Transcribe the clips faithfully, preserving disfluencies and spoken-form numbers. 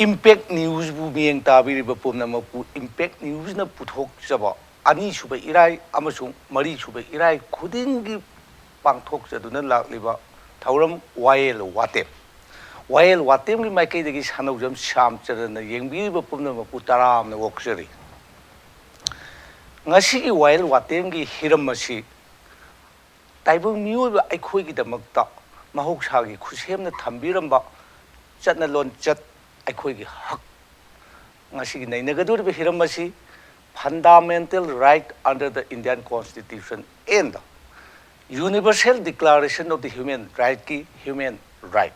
Impact ꯅ꯭ꯌꯨꯁꯕꯨ ꯃꯤꯠꯌꯦꯡ ꯇꯥꯕꯤꯔꯤꯕ ꯄꯨꯝꯅꯃꯛꯄꯨ impact ꯅ꯭ꯌꯨꯁꯅ ꯄꯨꯊꯣꯛꯆꯕ ꯑꯅꯤꯁꯨꯕ ꯏꯔꯥꯏ ꯑꯃꯁꯨꯡ ꯃꯔꯤꯁꯨꯕ ꯏꯔꯥꯏ ꯈꯨꯗꯤꯡꯒꯤ ꯄꯥꯡꯊꯣꯛꯆꯗꯨꯅ ꯂꯥꯛꯂꯤꯕ ꯊꯧꯔꯝ ꯋꯥꯌꯦꯜ ꯋꯥꯇꯦꯝ꯫ ꯋꯥꯌꯦꯜ ꯋꯥꯇꯦꯝꯒꯤ ꯃꯥꯏꯀꯩꯗꯒꯤ ꯁꯥꯅꯧꯖꯝ ꯁ꯭ꯌꯥꯝꯆꯔꯟꯅ ꯌꯦꯡꯕꯤꯔꯤꯕ ꯄꯨꯝꯅꯃꯛꯄꯨ ꯇꯔꯥꯝꯅ ꯑꯣꯛꯆꯔꯤ꯫ ꯉꯁꯤꯒꯤ ꯋꯥꯌꯦꯜ ꯋꯥꯇꯦꯝꯒꯤ ꯍꯤꯔꯝ ꯑꯁꯤ ꯇꯥꯏꯕꯪ ꯃꯤꯑꯣꯏꯕ ꯑꯩꯈꯣꯏꯒꯤꯗꯃꯛꯇ ꯃꯍꯧꯁꯥꯒꯤ ꯈꯨꯠꯁꯦꯝꯅ ꯊꯝꯕꯤꯔꯝꯕ ꯆꯠꯅ ꯂꯣꯟꯆꯠ ꯑꯩꯈꯣꯏꯒꯤ ꯍꯛ꯫ ꯉꯁꯤꯒꯤ ꯅꯩꯅꯒꯗꯧꯔꯤꯕ ꯍꯤꯔꯝ ꯑꯁꯤ fundamental right under the Indian Constitution and the Universal Declaration of the Human Rightꯀꯤ human right꯫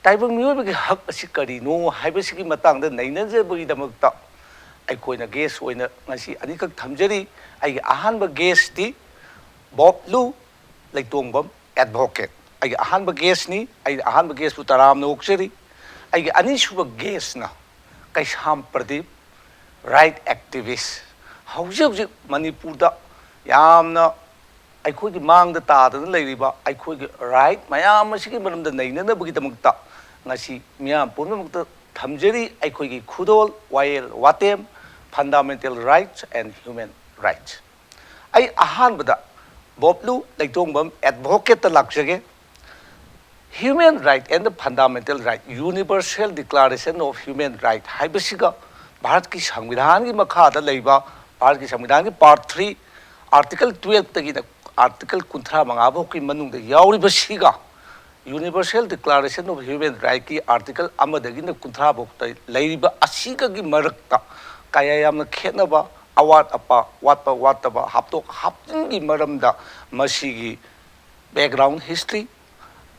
ꯇꯥꯏꯕꯪ ꯃꯤꯑꯣꯏꯕꯒꯤ ꯍꯛ ꯑꯁꯤ ꯀꯔꯤꯅꯣ ꯍꯥꯏꯕꯁꯤꯒꯤ ꯃꯇꯥꯡꯗ ꯅꯩꯅꯖꯕꯒꯤꯗꯃꯛꯇ ꯑꯩꯈꯣꯏꯅ ꯒꯦꯁ ꯑꯣꯏꯅ ꯉꯁꯤ ꯑꯅꯤꯈꯛ ꯊꯝꯖꯔꯤ꯫ ꯑꯩꯒꯤ ꯑꯍꯥꯟꯕ ꯒꯦꯁꯇꯤ ꯕꯣꯕꯂꯨ ꯂꯩꯇꯣꯡꯕꯝ ꯑꯦꯗꯚꯣꯀꯦꯠ꯫ ꯑꯩꯒꯤ ꯑꯍꯥꯟꯕ ꯒꯦꯁꯅꯤ꯫ ꯑꯩꯒꯤ ꯑꯍꯥꯟꯕ ꯒꯦꯁꯄꯨ ꯇꯔꯥꯝꯅ ꯑꯣꯛꯆꯔꯤ꯫ ꯑꯩꯒꯤ ꯑꯅꯤꯁꯨꯕ ꯒꯦꯁꯅ ꯀꯩꯁꯥꯝ ꯄ꯭ꯔꯗꯤꯞ, ꯔꯥꯏꯠ ꯑꯦꯛꯇꯤꯚꯤꯁ꯫ ꯍꯧꯖꯤꯛ ꯍꯧꯖꯤꯛ ꯃꯅꯤꯄꯨꯔꯗ ꯌꯥꯝꯅ ꯑꯩꯈꯣꯏꯒꯤ ꯃꯥꯡꯗ ꯇꯥꯗꯅ ꯂꯩꯔꯤꯕ ꯑꯩꯈꯣꯏꯒꯤ ꯔꯥꯏꯠ ꯃꯌꯥꯝ ꯑꯁꯤꯒꯤ ꯃꯔꯝꯗ ꯅꯩꯅꯅꯕꯒꯤꯗꯃꯛꯇ ꯉꯁꯤ ꯃꯤꯌꯥꯝ ꯄꯨꯝꯅꯃꯛꯇ ꯊꯝꯖꯔꯤ ꯑꯩꯈꯣꯏꯒꯤ ꯈꯨꯗꯣꯜ ꯋꯥꯌꯦꯜ ꯋꯥꯇꯦꯝ, fundamental rights and human rights꯫ ꯑꯩ ꯑꯍꯥꯟꯕꯗ ꯕꯣꯕꯂꯨ ꯂꯩꯇꯣꯡꯕꯝ ꯑꯦꯗꯚꯣꯀꯦꯠꯇ ꯂꯥꯛꯆꯒꯦ꯫ Human right and the fundamental right, Universal Declaration of Human Right ꯍꯥꯏꯕꯁꯤꯒ ꯚꯥꯔꯠꯀꯤ ꯁꯪꯕꯤꯙꯥꯟꯒꯤ ꯃꯈꯥꯗ ꯂꯩꯕ ꯚꯥꯔꯠꯀꯤ ꯁꯪꯕꯤꯙꯥꯟꯒꯤ part three, article twelveꯇꯒꯤꯅ article ꯀꯨꯟꯊ꯭ꯔꯥ ꯃꯉꯥ ꯐꯥꯎꯒꯤ ꯃꯅꯨꯡꯗ ꯌꯥꯎꯔꯤꯕꯁꯤꯒ Universal Declaration of Human Rightꯀꯤ article ꯑꯃꯗꯒꯤꯅ ꯀꯨꯟꯊ꯭ꯔꯥ ꯐꯥꯎꯗ ꯂꯩꯔꯤꯕ ꯑꯁꯤꯒꯒꯤ ꯃꯔꯛꯇ ꯀꯌꯥ ꯌꯥꯝꯅ ꯈꯦꯠꯅꯕ, ꯑꯋꯥꯠ ꯑꯄꯥ, ꯋꯥꯠꯄ ꯋꯥꯠꯇꯕ, ꯍꯥꯞꯇꯣꯛ ꯍꯥꯞꯆꯤꯟꯒꯤ ꯃꯔꯝꯗ ꯃꯁꯤꯒꯤ background history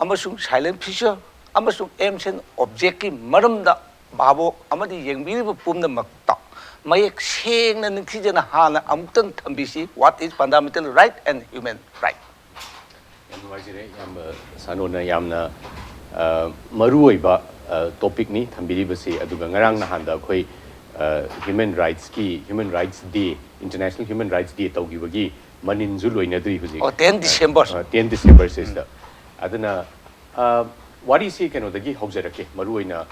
ꯑꯃꯁꯨꯡ silent feature ꯑꯃꯁꯨꯡ aims and objectꯀꯤ ꯃꯔꯝꯗ ꯚꯥꯕꯣꯛ ꯑꯃꯗꯤ ꯌꯦꯡꯕꯤꯔꯤꯕ ꯄꯨꯝꯅꯃꯛꯇ ꯃꯌꯦꯛ ꯁꯦꯡꯅ ꯅꯤꯡꯊꯤꯖꯅ ꯍꯥꯟꯅ ꯑꯃꯨꯛꯇꯪ ꯊꯝꯕꯤꯁꯤ, what is fundamental right and human right? ꯌꯥꯝ ꯅꯨꯡꯉꯥꯏꯖꯔꯦ ꯏꯌꯥꯝꯕ ꯁꯥꯅꯣꯅ ꯌꯥꯝꯅ ꯑ, ꯃꯔꯨꯑꯣꯏꯕ ꯇꯣꯄꯤꯛꯅꯤ ꯊꯝꯕꯤꯔꯤꯕꯁꯤ꯫ ꯑꯗꯨꯒ ꯉꯔꯥꯡ ꯅꯍꯥꯟꯗ ꯑꯩꯈꯣꯏ ꯍ꯭ꯌꯨꯃꯦꯟ ꯔꯥꯏꯠꯁꯀꯤ, ꯍ꯭ꯌꯨꯃꯦꯟ ꯔꯥꯏꯠꯁ ꯗꯦ, ꯏꯟꯇꯔꯅꯦꯁꯅꯦꯜ ꯍ꯭ꯌꯨꯃꯦꯟ ꯔꯥꯏꯠꯁ ꯗꯦ ꯇꯧꯈꯤꯕꯒꯤ ꯃꯅꯤꯟꯁꯨ ꯂꯣꯏꯅꯗ꯭ꯔꯤ ꯍꯧꯖꯤꯛ꯫ ꯑꯣ, ten December. ꯇꯦꯟ ꯗꯤꯁꯦꯝꯕꯔꯁꯤꯗ꯫ ꯑꯗꯨꯅ ꯑ, ꯋꯥꯔꯤꯁꯤ ꯀꯩꯅꯣꯗꯒꯤ ꯍꯧꯖꯔꯛꯀꯦ꯫ ꯃꯔꯨꯑꯣꯏꯅ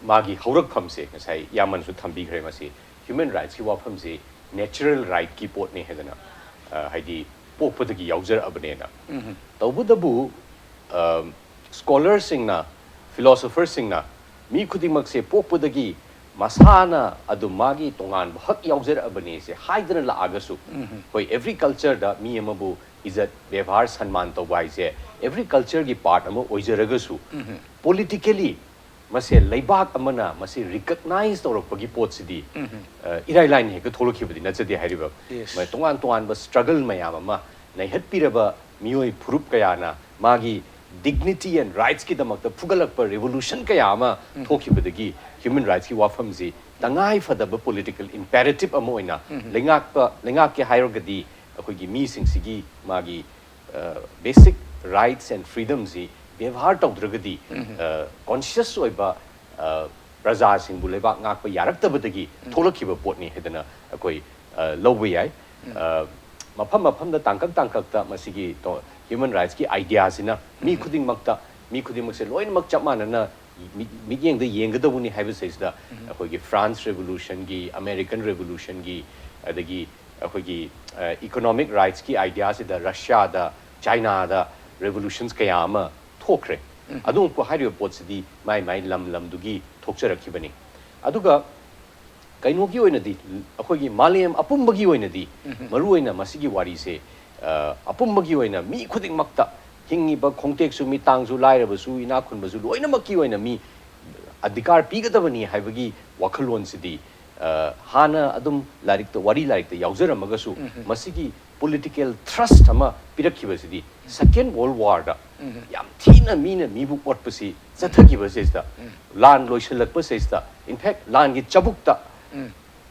ꯃꯥꯒꯤ ꯍꯧꯔꯛꯐꯝꯁꯦ ꯉꯁꯥꯏ ꯏꯌꯥꯝꯕꯅꯁꯨ ꯊꯝꯕꯤꯈ꯭ꯔꯦ꯫ ꯃꯁꯤ ꯍ꯭ꯌꯨꯃꯦꯟ ꯔꯥꯏꯠꯁꯀꯤ ꯋꯥꯐꯝꯁꯤ ꯅꯦꯆꯔꯦꯜ ꯔꯥꯏꯠꯀꯤ ꯄꯣꯠꯅꯤ ꯍꯥꯏꯗꯅ, ꯍꯥꯏꯗꯤ ꯄꯣꯛꯄꯗꯒꯤ ꯌꯥꯎꯖꯔꯛꯑꯕꯅꯦꯅ꯫ ꯇꯧꯕꯇꯕꯨ ꯁ꯭ꯀꯣꯂꯔꯁꯤꯡꯅ, ꯐꯤꯂꯣꯁꯣꯐꯔꯁꯤꯡꯅ ꯃꯤ ꯈꯨꯗꯤꯡꯃꯛꯁꯦ ꯄꯣꯛꯄꯗꯒꯤ ꯃꯁꯥꯅ ꯑꯗꯨꯝ ꯃꯥꯒꯤ ꯇꯣꯉꯥꯟꯕ ꯍꯛ ꯌꯥꯎꯖꯔꯛꯑꯕꯅꯦꯁꯦ ꯍꯥꯏꯗꯅ ꯂꯥꯛꯑꯒꯁꯨ, ꯍꯣꯏ, ꯑꯦꯚ꯭ꯔꯤ ꯀꯜꯆꯔꯗ ꯃꯤ ꯑꯃꯕꯨ ꯏꯖꯠ ꯕꯦꯕꯥꯔ ꯁꯟꯃꯥꯟ ꯇꯧꯕ ꯍꯥꯏꯁꯦ ꯑꯦꯚ꯭ꯔꯤ ꯀꯜꯆꯔꯒꯤ ꯄꯥꯔꯠ ꯑꯃ ꯑꯣꯏꯖꯔꯒꯁꯨ, ꯄꯣꯂꯤꯇꯤꯀꯦꯂꯤ ꯃꯁꯦ ꯂꯩꯕꯥꯛ ꯑꯃꯅ ꯃꯁꯤ ꯔꯤꯀꯛꯅꯥꯏꯖ ꯇꯧꯔꯛꯄꯒꯤ ꯄꯣꯠꯁꯤꯗꯤ ꯏꯔꯥꯏ ꯂꯥꯏꯅ ꯍꯦꯛꯇ ꯊꯣꯛꯂꯛꯈꯤꯕꯗꯤ ꯅꯠꯆꯗꯦ꯫ ꯍꯥꯏꯔꯤꯕ ꯇꯣꯉꯥꯟ ꯇꯣꯉꯥꯟꯕ ꯁ꯭ꯇ꯭ꯔꯒꯜ ꯃꯌꯥꯝ ꯑꯃ ꯅꯩꯍꯠꯄꯤꯔꯕ ꯃꯤꯑꯣꯏ ꯐꯨꯔꯨꯞ ꯀꯌꯥꯅ ꯃꯥꯒꯤ ꯗꯤꯒꯅꯤꯇꯤ ꯑꯦꯟ ꯔꯥꯏꯠꯁꯀꯤꯗꯃꯛꯇ ꯐꯨꯒꯠꯂꯛꯄ ꯔꯤꯚꯣꯂꯨꯁꯟ ꯀꯌꯥ ꯑꯃ ꯊꯣꯛꯈꯤꯕꯗꯒꯤ ꯍ꯭ꯌꯨꯃꯦꯟ ꯔꯥꯏꯠꯁꯀꯤ ꯋꯥꯐꯝꯁꯤ ꯇꯉꯥꯏ ꯐꯗꯕ ꯄꯣꯂꯤꯇꯤꯀꯦꯜ ꯏꯝꯄꯦꯔꯦꯇꯤꯞ ꯑꯃ ꯑꯣꯏꯅ ꯂꯩꯉꯥꯛꯄ, ꯂꯩꯉꯥꯛꯀꯦ ꯍꯥꯏꯔꯒꯗꯤ ꯑꯩꯈꯣꯏꯒꯤ ꯃꯤꯁꯤꯡꯁꯤꯒꯤ ꯃꯥꯒꯤ ꯕꯦꯁꯤꯛ ꯔꯥꯏꯠꯁ ꯑꯦꯟ ꯐ꯭ꯔꯤꯗꯝꯁꯤ ꯕꯦꯕꯥꯔ ꯇꯧꯗ꯭ꯔꯒꯗꯤ, ꯀꯣꯟꯁꯤꯌꯁ ꯑꯣꯏꯕ ꯄ꯭ꯔꯖꯥꯁꯤꯡꯕꯨ ꯂꯩꯕꯥꯛ ꯉꯥꯛꯄ ꯌꯥꯔꯛꯇꯕꯗꯒꯤ ꯊꯣꯛꯂꯛꯈꯤꯕ ꯄꯣꯠꯅꯤ ꯍꯥꯏꯗꯅ ꯑꯩꯈꯣꯏ ꯂꯧꯕ ꯌꯥꯏ꯫ ꯃꯐꯝ ꯃꯐꯝꯗ ꯇꯥꯡꯀꯛ ꯇꯥꯡꯀꯛꯇ ꯃꯁꯤꯒꯤ ꯍ꯭ꯌꯨꯃꯦꯟ ꯔꯥꯏꯠꯁꯀꯤ ꯑꯥꯏꯗꯤꯌꯥꯁꯤꯅ ꯃꯤ ꯈꯨꯗꯤꯡꯃꯛꯇ, ꯃꯤ ꯈꯨꯗꯤꯡꯃꯛꯁꯦ ꯂꯣꯏꯅꯃꯛ ꯆꯞ ꯃꯥꯟꯅꯅ ꯃꯤꯠꯌꯦꯡꯗ ꯌꯦꯡꯒꯗꯧꯕꯅꯤ ꯍꯥꯏꯕꯁꯤꯗꯩꯁꯤꯗ ꯑꯩꯈꯣꯏꯒꯤ ꯐ꯭ꯔꯥꯟꯁ ꯔꯦꯚꯣꯂꯨꯁꯟꯒꯤ, ꯑꯃꯦꯔꯤꯀꯟ ꯔꯦꯚꯣꯂꯨꯁꯟꯒꯤ, ꯑꯗꯒꯤ ꯑꯩꯈꯣꯏꯒꯤ ꯏꯀꯣꯅꯣꯃꯤꯛ ꯔꯥꯏꯠꯁꯀꯤ ꯑꯥꯏꯗꯤꯌꯥꯁꯤꯗ ꯔꯁꯤꯌꯥꯗ, ꯆꯥꯏꯅꯥꯗ ꯔꯦꯚꯣꯂꯨꯁꯟꯁ ꯀꯌꯥ ꯑꯃ ꯊꯣꯛꯈ꯭ꯔꯦ꯫ ꯑꯗꯨꯒꯨꯝꯕ ꯍꯥꯏꯔꯤꯕ ꯄꯣꯠꯁꯤꯗꯤ ꯃꯥꯏ ꯃꯥꯏ ꯂꯝ ꯂꯝꯗꯨꯒꯤ ꯊꯣꯛꯆꯔꯛꯈꯤꯕꯅꯤ꯫ ꯑꯗꯨꯒ ꯀꯩꯅꯣꯒꯤ ꯑꯣꯏꯅꯗꯤ, ꯑꯩꯈꯣꯏꯒꯤ ꯃꯥꯂꯦꯝ ꯑꯄꯨꯝꯕꯒꯤ ꯑꯣꯏꯅꯗꯤ ꯃꯔꯨꯑꯣꯏꯅ ꯃꯁꯤꯒꯤ ꯋꯥꯔꯤꯁꯦ ꯑꯄꯨꯝꯕꯒꯤ ꯑꯣꯏꯅ ꯃꯤ ꯈꯨꯗꯤꯡꯃꯛꯇ, ꯍꯤꯡꯉꯤꯕ ꯈꯣꯡꯇꯦꯛꯁꯨ, ꯃꯤꯇꯥꯡꯁꯨ, ꯂꯥꯏꯔꯕꯁꯨ, ꯏꯅꯥꯛ ꯈꯨꯟꯕꯁꯨ ꯂꯣꯏꯅꯃꯛꯀꯤ ꯑꯣꯏꯅ ꯃꯤ ꯑꯙꯤꯀꯥꯔ ꯄꯤꯒꯗꯕꯅꯤ ꯍꯥꯏꯕꯒꯤ ꯋꯥꯈꯜꯂꯣꯟꯁꯤꯗꯤ ꯍꯥꯟꯅ ꯑꯗꯨꯝ ꯂꯥꯏꯔꯤꯛꯇ, ꯋꯥꯔꯤ ꯂꯥꯏꯔꯤꯛꯇ ꯌꯥꯎꯖꯔꯝꯃꯒꯁꯨ, ꯃꯁꯤꯒꯤ ꯄꯣꯂꯤꯇꯤꯀꯦꯜ ꯊ꯭ꯔꯁ ꯑꯃ ꯄꯤꯔꯛꯈꯤꯕꯁꯤꯗꯤ ꯁꯦꯀꯦꯟ ꯋꯥꯔꯜ ꯋꯥꯔꯗ ꯌꯥꯝ ꯊꯤꯅ ꯃꯤꯅ ꯃꯤꯕꯨ ꯑꯣꯠꯄꯁꯤ ꯆꯠꯊꯈꯤꯕꯁꯤꯗꯩꯁꯤꯗ, ꯂꯥꯟ ꯂꯣꯏꯁꯤꯜꯂꯛꯄꯁꯤꯗꯩꯁꯤꯗ, ꯏꯟꯐꯦꯛ ꯂꯥꯟꯒꯤ ꯆꯥꯕꯨꯛꯇ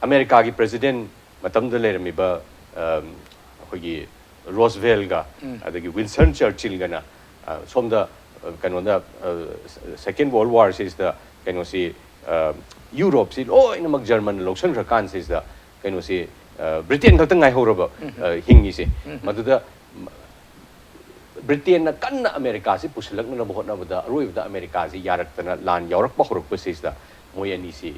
ꯑꯃꯦꯔꯤꯀꯥꯒꯤ ꯄ꯭ꯔꯦꯁꯤꯗꯦꯟ ꯃꯇꯝꯗ ꯂꯩꯔꯝꯃꯤꯕ ꯑꯩꯈꯣꯏꯒꯤ ꯔꯣꯁꯚꯦꯜꯒ ꯑꯗꯒꯤ ꯋꯤꯟꯁꯇꯟ ꯆꯔꯆꯤꯜꯒꯅ ꯁꯣꯝꯗ ꯀꯩꯅꯣꯗ ꯁꯦꯀꯦꯟ ꯋꯥꯔꯜ ꯋꯥꯔꯁꯤꯗ ꯀꯩꯅꯣꯁꯤ, ꯌꯨꯔꯣꯞꯁꯤ ꯂꯣꯏꯅꯃꯛ ꯖꯔꯃꯟꯅ ꯂꯧꯁꯤꯟꯈ꯭ꯔ ꯀꯥꯟꯁꯤꯗ ꯀꯩꯅꯣꯁꯤ, ꯕ꯭ꯔꯤꯇꯦꯟ ꯈꯛꯇ ꯉꯥꯏꯍꯧꯔꯕ ꯍꯤꯡꯉꯤꯁꯦ꯫ ꯃꯗꯨꯗ ꯕ꯭ꯔꯤꯇꯦꯟꯅ ꯀꯟꯅ ꯑꯃꯦꯔꯤꯀꯥꯁꯤ ꯄꯨꯁꯤꯜꯂꯛꯅꯅꯕ ꯍꯣꯠꯅꯕꯗ ꯑꯔꯣꯏꯕꯗ ꯑꯃꯦꯔꯤꯀꯥꯁꯤ ꯌꯥꯔꯛꯇꯅ ꯂꯥꯟ ꯌꯥꯎꯔꯛꯄ ꯍꯧꯔꯛꯄꯁꯤꯗ ꯃꯣꯏ ꯑꯅꯤꯁꯤ,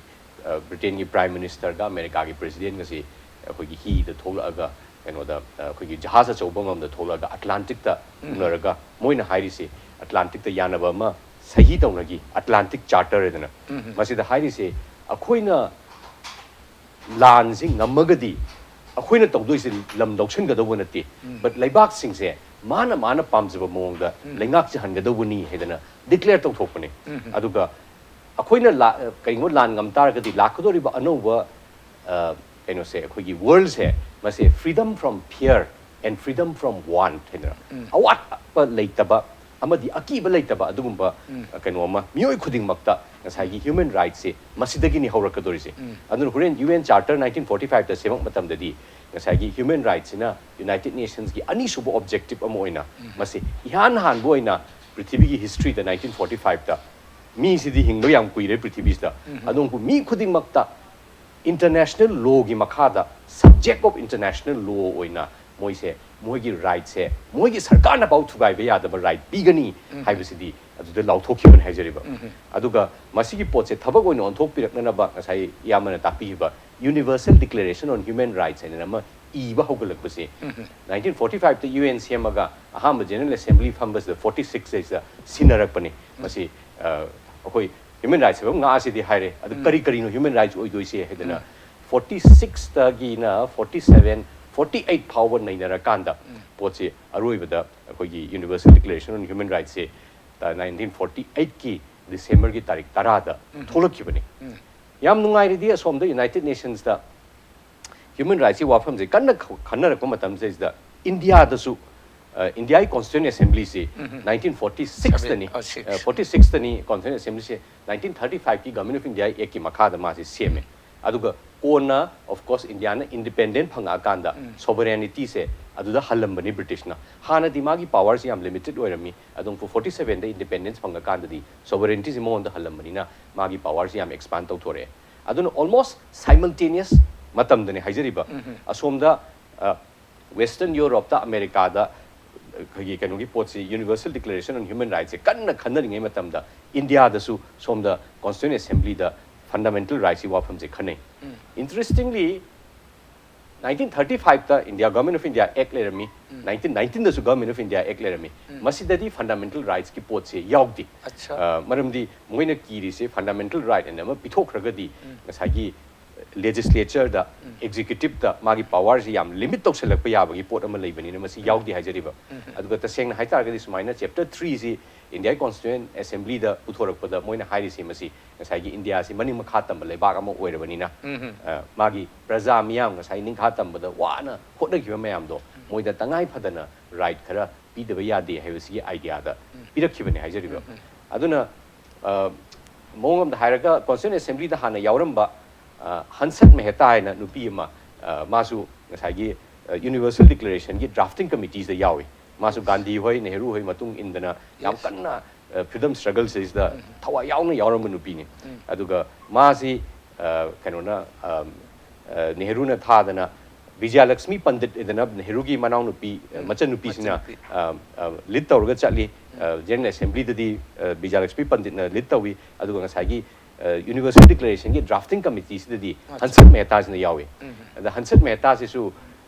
ꯑ, ꯕ꯭ꯔꯤꯇꯦꯟꯒꯤ ꯄ꯭ꯔꯥꯏꯝ ꯃꯤꯅꯤꯁꯇꯔꯒ ꯑꯃꯦꯔꯤꯀꯥꯒꯤ ꯄ꯭ꯔꯦꯁꯤꯗꯦꯟꯒꯁꯤ ꯑꯩꯈꯣꯏꯒꯤ ꯍꯤꯗ ꯊꯣꯛꯂꯛꯑꯒ, ꯀꯩꯅꯣꯗ, ꯑ, ꯑꯩꯈꯣꯏꯒꯤ ꯖꯍꯥꯖ ꯑꯆꯧꯕ ꯑꯃꯃꯝꯗ ꯊꯣꯛꯂꯛꯑꯒ ꯑꯦꯠꯂꯥꯟꯇꯤꯛꯇ ꯎꯅꯔꯒ, ꯃꯣꯏꯅ ꯍꯥꯏꯔꯤꯁꯤ ꯑꯦꯠꯂꯥꯟꯇꯤꯛꯇ ꯌꯥꯅꯕ ꯑꯃ ꯁꯍꯤ ꯇꯧꯅꯈꯤ, ꯑꯦꯠꯂꯥꯟꯇꯤꯛ ꯆꯥꯔꯇꯔ ꯍꯥꯏꯗꯅ꯫ ꯃꯁꯤꯗ ꯍꯥꯏꯔꯤꯁꯤ ꯑꯩꯈꯣꯏꯅ ꯂꯥꯟꯁꯤ ꯉꯝꯃꯒꯗꯤ ꯑꯩꯈꯣꯏꯅ ꯇꯧꯗꯣꯏꯁꯦ ꯂꯝ ꯂꯧꯁꯤꯟꯒꯗꯧꯕ ꯅꯠꯇꯦ, ꯕꯠ ꯂꯩꯕꯥꯛꯁꯤꯡꯁꯦ ꯃꯥꯅ ꯃꯥꯅ ꯄꯥꯝꯖꯕ ꯃꯑꯣꯡꯗ ꯂꯩꯉꯥꯛ ꯆꯍꯟꯒꯗꯧꯕꯅꯤ ꯍꯥꯏꯗꯅ ꯗꯤꯀ꯭ꯂꯦꯌꯔ ꯇꯧꯊꯣꯛꯄꯅꯦ꯫ ꯑꯗꯨꯒ ꯑꯩꯈꯣꯏꯅ ꯂꯥ-, ꯀꯩꯒꯨꯝꯕ ꯂꯥꯟ ꯉꯝ ꯇꯥꯔꯒꯗꯤ ꯂꯥꯛꯀꯗꯧꯔꯤꯕ ꯑꯅꯧꯕ, ꯑ, ꯀꯩꯅꯣꯁꯦ, ꯑꯩꯈꯣꯏꯒꯤ ꯋꯥꯔꯜꯁꯦ, ꯃꯁꯦ freedom from fear and freedom from want ꯍꯥꯏꯗꯅ, ꯑꯋꯥꯠꯄ ꯂꯩꯇꯕ ꯑꯃꯗꯤ ꯑꯀꯤꯕ ꯂꯩꯇꯕ ꯑꯗꯨꯒꯨꯝꯕ, ꯑ, ꯀꯩꯅꯣ ꯑꯃ ꯃꯤꯑꯣꯏ ꯈꯨꯗꯤꯡꯃꯛꯇ ꯉꯁꯥꯏꯒꯤ ꯍ꯭ꯌꯨꯃꯦꯟ ꯔꯥꯏꯠꯁꯦ ꯃꯁꯤꯗꯒꯤꯅꯤ ꯍꯧꯔꯛꯀꯗꯧꯔꯤꯁꯦ꯫ ꯑꯗꯨꯅ ꯍꯣꯔꯦꯟ U N charter nineteen forty ꯐꯥꯏꯚꯇ ꯁꯦꯝꯃꯛꯄ ꯃꯇꯝꯗꯗꯤ ꯉꯁꯥꯏꯒꯤ ꯍ꯭ꯌꯨꯃꯦꯟ ꯔꯥꯏꯠꯁꯤꯅ ꯌꯨꯅꯥꯏꯇꯦꯠ ꯅꯦꯁꯟꯁꯀꯤ ꯑꯅꯤꯁꯨꯕ ꯑꯣꯕꯖꯦꯛꯇꯤꯞ ꯑꯃ ꯑꯣꯏꯅ ꯃꯁꯤ ꯏꯍꯥꯟ ꯍꯥꯟꯕ ꯑꯣꯏꯅ ꯄ꯭ꯔꯤꯊꯤꯕꯤꯒꯤ ꯍꯤꯁꯇ꯭ꯔꯤꯗ ꯅꯥꯏꯟꯇꯤꯟ ꯐꯣꯔꯇꯤ ꯐꯥꯏꯚꯇ, ꯃꯤꯁꯤꯗꯤ ꯍꯤꯡꯕ ꯌꯥꯝ ꯀꯨꯏꯔꯦ ꯄ꯭ꯔꯤꯊꯤꯕꯤꯁꯤꯗ, ꯑꯗꯨꯕꯨ ꯃꯤ ꯈꯨꯗꯤꯡꯃꯛꯇ ꯏꯟꯇꯔꯅꯦꯁꯅꯦꯜ ꯂꯣꯒꯤ ꯃꯈꯥꯗ, subject of international law ꯑꯣꯏꯅ ꯃꯣꯏꯁꯦ, ꯃꯣꯏꯒꯤ ꯔꯥꯏꯠꯁꯦ ꯃꯣꯏꯒꯤ ꯁꯔꯀꯥꯔꯅ ꯐꯥꯎ ꯊꯨꯒꯥꯏꯕ ꯌꯥꯗꯕ ꯔꯥꯏꯠ ꯄꯤꯒꯅꯤ ꯍꯥꯏꯕꯁꯤꯗꯤ ꯑꯗꯨꯗ ꯂꯥꯎꯊꯣꯛꯈꯤꯕꯅꯤ ꯍꯥꯏꯖꯔꯤꯕ꯫ ꯑꯗꯨꯒ ꯃꯁꯤꯒꯤ ꯄꯣꯠꯁꯦ ꯊꯕꯛ ꯑꯣꯏꯅ ꯑꯣꯟꯊꯣꯛꯄꯤꯔꯛꯅꯅꯕ ꯉꯁꯥꯏ ꯏꯌꯥꯝꯕꯅ ꯇꯥꯛꯄꯤꯈꯤꯕ Universal Declaration on Human Rights ꯍꯥꯏꯅ ꯑꯃ ꯏꯕ ꯍꯧꯒꯠꯂꯛꯄꯁꯦ, ꯅꯥꯏꯟꯇꯤꯟ ꯐꯣꯔꯇꯤ ꯐꯥꯏꯚꯇ ꯌꯨ ꯑꯦꯟ ꯁꯦꯝꯃꯒ ꯑꯍꯥꯟꯕ ꯖꯦꯅꯔꯦꯜ ꯑꯦꯁꯦꯝꯕ꯭ꯂꯤ ꯐꯝꯕꯁꯤꯗ ꯐꯣꯔꯇꯤ ꯁꯤꯛꯁ ꯁꯤꯗ ꯁꯤꯟꯅꯔꯛꯄꯅꯤ꯫ ꯃꯁꯤ, ꯑ, ꯑꯩꯈꯣꯏ ꯍ꯭ꯌꯨꯃꯦꯟ ꯔꯥꯏꯠꯁ ꯍꯥꯏꯕ ꯑꯃ ꯉꯥꯛꯑꯁꯤꯗꯤ ꯍꯥꯏꯔꯦ, ꯑꯗꯨ ꯀꯔꯤ ꯀꯔꯤꯅꯣ ꯍ꯭ꯌꯨꯃꯦꯟ ꯔꯥꯏꯠꯁ ꯑꯣꯏꯗꯣꯏꯁꯦ ꯍꯥꯏꯗꯅ, ꯐꯣꯔꯇꯤ ꯁꯤꯛꯁꯇꯒꯤꯅ ꯐꯣꯔꯇꯤ ꯁꯚꯦꯟ, ꯐꯣꯔꯇꯤ ꯑꯩꯠ ꯐꯥꯎꯕ ꯅꯩꯅꯔꯀꯥꯟꯗ ꯄꯣꯠꯁꯤ ꯑꯔꯣꯏꯕꯗ ꯑꯩꯈꯣꯏꯒꯤ Universal Declaration on Human Rightsꯁꯦ ꯅꯥꯏꯟꯇꯤꯟ ꯐꯣꯔꯇꯤ ꯑꯩꯠꯀꯤ ꯗꯤꯁꯦꯝꯕꯔꯒꯤ ꯇꯥꯔꯤꯛ ꯇꯔꯥꯗ ꯊꯣꯛꯂꯛꯈꯤꯕꯅꯤ꯫ ꯌꯥꯝ ꯅꯨꯡꯉꯥꯏꯔꯤꯗꯤ ꯑꯁꯣꯝꯗ ꯌꯨꯅꯥꯏꯇꯦꯠ ꯅꯦꯁꯟꯁꯇ ꯍ꯭ꯌꯨꯃꯦꯟ ꯔꯥꯏꯠꯁꯀꯤ ꯋꯥꯐꯝꯁꯦ ꯀꯟꯅ ꯈ-, ꯈꯟꯅꯔꯛꯄ ꯃꯇꯝꯁꯤꯗꯩꯁꯤꯗ ꯏꯟꯗꯤꯌꯥꯗꯁꯨ, ꯑ, ꯏꯟꯗꯤꯌꯥꯒꯤ ꯀꯣꯟꯁꯇꯤꯇ꯭ꯌꯨꯟ ꯑꯦꯁꯦꯝꯕ꯭ꯂꯤꯁꯤ ꯅꯥꯏꯟꯇꯤꯟ ꯐꯣꯔꯇꯤ ꯁꯤꯛꯁꯇꯅꯤ, ꯐꯣꯔꯇꯤ ꯁꯤꯛꯁꯇꯅꯤ ꯀꯣꯟꯁꯇꯤꯇ꯭ꯌꯨꯟ ꯑꯦꯁꯦꯝꯕ꯭ꯂꯤꯁꯦ, ꯅꯥꯏꯟꯇꯤꯟ ꯊꯥꯔꯇꯤ ꯐꯥꯏꯚꯀꯤ ꯒꯚꯔꯟꯃꯦꯟ ꯑꯣꯐ ꯏꯟꯗꯤꯌꯥ ꯑꯦꯛꯀꯤ ꯃꯈꯥꯗ ꯃꯥꯁꯤ ꯁꯦꯝꯃꯦ꯫ ꯑꯗꯨꯒ ꯀꯣꯟꯅ, of course, ꯏꯟꯗꯤꯌꯥꯅ ꯏꯟꯗꯤꯄꯦꯟꯗꯦꯟ ꯐꯪꯉꯛꯑꯀꯥꯟꯗ ꯁꯣꯚꯔꯦꯅꯤꯇꯤꯁꯦ ꯑꯗꯨꯗ ꯍꯜꯂꯝꯕꯅꯤ ꯕ꯭ꯔꯤꯇꯤꯁꯅ꯫ ꯍꯥꯟꯅꯗꯤ ꯃꯥꯒꯤ ꯄꯥꯋꯔꯁꯤ ꯌꯥꯝ ꯂꯤꯃꯤꯇꯦꯠ ꯑꯣꯏꯔꯝꯃꯤ, ꯑꯗꯨꯝ ꯐꯣꯔꯇꯤ ꯁꯚꯦꯟꯗ ꯏꯟꯗꯤꯄꯦꯟꯗꯦꯟꯁ ꯐꯪꯉꯀꯥꯟꯗꯗꯤ ꯁꯣꯚꯔꯦꯅꯤꯇꯤꯁꯤ ꯃꯉꯣꯟꯗ ꯍꯜꯂꯝꯕꯅꯤꯅ ꯃꯥꯒꯤ ꯄꯥꯋꯔꯁꯤ ꯌꯥꯝ ꯑꯦꯛꯁꯄꯥꯟ ꯇꯧꯊꯣꯔꯛꯑꯦ꯫ ꯑꯗꯨꯅ almost simultaneous ꯃꯇꯝꯗꯅꯤ ꯍꯥꯏꯖꯔꯤꯕ, ꯑꯁꯣꯝꯗ, ꯑ, ꯋꯦꯁꯇꯔꯟ ꯌꯨꯔꯣꯞꯇ, ꯑꯃꯦꯔꯤꯀꯥꯗ, ꯑꯩꯈꯣꯏꯒꯤ ꯀꯩꯅꯣꯒꯤ ꯄꯣꯠꯁꯤ, Universal Declaration on Human Rightsꯁꯦ ꯀꯟꯅ ꯈꯟꯅꯔꯤꯉꯩ ꯃꯇꯝꯗ ꯏꯟꯗꯤꯌꯥꯗꯁꯨ ꯁꯣꯝꯗ Constituent Assemblyꯗ fundamental rightsꯀꯤ ꯋꯥꯐꯝꯁꯦ ꯈꯟꯅꯩ꯫ Interestingly, nineteen thirty fiveꯇ India, Government of India Act ꯂꯩꯔꯝꯃꯤ, nineteen nineteenꯗꯁꯨ Government of India Act ꯂꯩꯔꯝꯃꯤ꯫ ꯃꯁꯤꯗꯗꯤ fundamental rightsꯀꯤ ꯄꯣꯠꯁꯦ ꯌꯥꯎꯗꯦ꯫ ꯑꯠꯁꯥ꯫ ꯑ, ꯃꯔꯝꯗꯤ ꯃꯣꯏꯅ ꯀꯤꯔꯤꯁꯦ fundamental right ꯑꯅ ꯑꯃ ꯄꯤꯊꯣꯛꯈ꯭ꯔꯒꯗꯤ ꯉꯁꯥꯏꯒꯤ legislatureꯗ, executiveꯗ ꯃꯥꯒꯤ powerꯁꯤ ꯌꯥꯝ limit ꯇꯧꯁꯜꯂꯛꯄ ꯌꯥꯕꯒꯤ ꯄꯣꯠ ꯑꯃ ꯂꯩꯕꯅꯤꯅ ꯃꯁꯤ ꯌꯥꯎꯗꯦ ꯍꯥꯏꯖꯔꯤꯕ꯫ ꯑꯗꯨꯒ ꯇꯁꯦꯡꯅ ꯍꯥꯏꯇꯥꯔꯒꯗꯤ ꯁꯨꯃꯥꯏꯅ chapter threeꯁꯤ Indiaꯒꯤ Constituent Assemblyꯗ ꯄꯨꯊꯣꯔꯛꯄꯗ ꯃꯣꯏꯅ ꯍꯥꯏꯔꯤꯁꯤ ꯃꯁꯤ ꯉꯁꯥꯏꯒꯤ ꯏꯟꯗꯤꯌꯥꯁꯤ ꯃꯅꯤꯡ ꯃꯈꯥ ꯇꯝꯕ ꯂꯩꯕꯥꯛ ꯑꯃ ꯑꯣꯏꯔꯕꯅꯤꯅ, ꯑ, ꯃꯥꯒꯤ ꯄ꯭ꯔꯖꯥ ꯃꯤꯌꯥꯝ ꯉꯁꯥꯏ ꯅꯤꯡꯈꯥ ꯇꯝꯕꯗ ꯋꯥꯅ ꯍꯣꯠꯅꯈꯤꯕ ꯃꯌꯥꯝꯗꯣ ꯃꯣꯏꯗ ꯇꯉꯥꯏ ꯐꯗꯅ right ꯈꯔ ꯄꯤꯗꯕ ꯌꯥꯗꯦ ꯍꯥꯏꯕꯁꯤꯒꯤ ideaꯗ ꯄꯤꯔꯛꯈꯤꯕꯅꯤ ꯍꯥꯏꯖꯔꯤꯕ꯫ ꯑꯗꯨꯅ, ꯑ, ꯃꯑꯣꯡ ꯑꯃꯗ ꯍꯥꯏꯔꯒ Constituent Assemblyꯗ ꯍꯥꯟꯅ ꯌꯥꯎꯔꯝꯕ, ꯑ, ꯍꯟꯁꯠ ꯃꯦꯍꯇꯥ ꯍꯥꯏꯅ ꯅꯨꯄꯤ ꯑꯃ, ꯑ, ꯃꯥꯁꯨ ꯉꯁꯥꯏꯒꯤ, ꯑ, Universal Declarationꯒꯤ drafting committeeꯗ ꯌꯥꯎꯏ꯫ ꯃꯥꯁꯨ ꯒꯥꯟꯙꯤ ꯍꯣꯏ, ꯅꯦꯍꯔꯨ ꯍꯣꯏ ꯃꯇꯨꯡ ꯏꯟꯗꯅ ꯌꯥꯝ ꯀꯟꯅ, ꯑ, freedom struggleꯁꯤꯗ ꯊꯋꯥꯏ ꯌꯥꯎꯅ ꯌꯥꯎꯔꯝꯕ ꯅꯨꯄꯤꯅꯤ꯫ ꯑꯗꯨꯒ ꯃꯥꯁꯤ, ꯑ, ꯀꯩꯅꯣꯅ, ꯑ, ꯑ, ꯅꯦꯍꯔꯨꯅ ꯊꯥꯗꯅ ꯕꯤꯖꯌꯂꯛꯁꯃꯤ ꯄꯟꯗꯤꯠ ꯍꯥꯏꯗꯅ ꯅꯦꯍꯔꯨꯒꯤ ꯃꯅꯥꯎꯅꯨꯄꯤ, ꯑ, ꯃꯆꯟꯅꯨꯄꯤꯁꯤꯅ, ꯃꯆꯟꯅꯨꯄꯤ꯫ ꯑ, ꯑ, lead ꯇꯧꯔꯒ ꯆꯠꯂꯤ꯫ ꯑ, General Assemblyꯗꯗꯤ, ꯑ, ꯕꯤꯖꯌꯂꯛꯁꯃꯤ ꯄꯟꯗꯤꯠꯅ lead ꯇꯧꯏ꯫ ꯑꯗꯨꯒ ꯉꯁꯥꯏꯒꯤ, ꯑ, Universal Declarationꯒꯤ drafting committeeꯁꯤꯗꯗꯤ ꯍꯟꯁꯠ ꯃꯦꯍꯇꯥꯁꯤꯅ ꯌꯥꯎꯏ꯫ ꯑꯗ ꯍꯟꯁꯠ ꯃꯦꯍꯇꯥꯁꯤꯁꯨ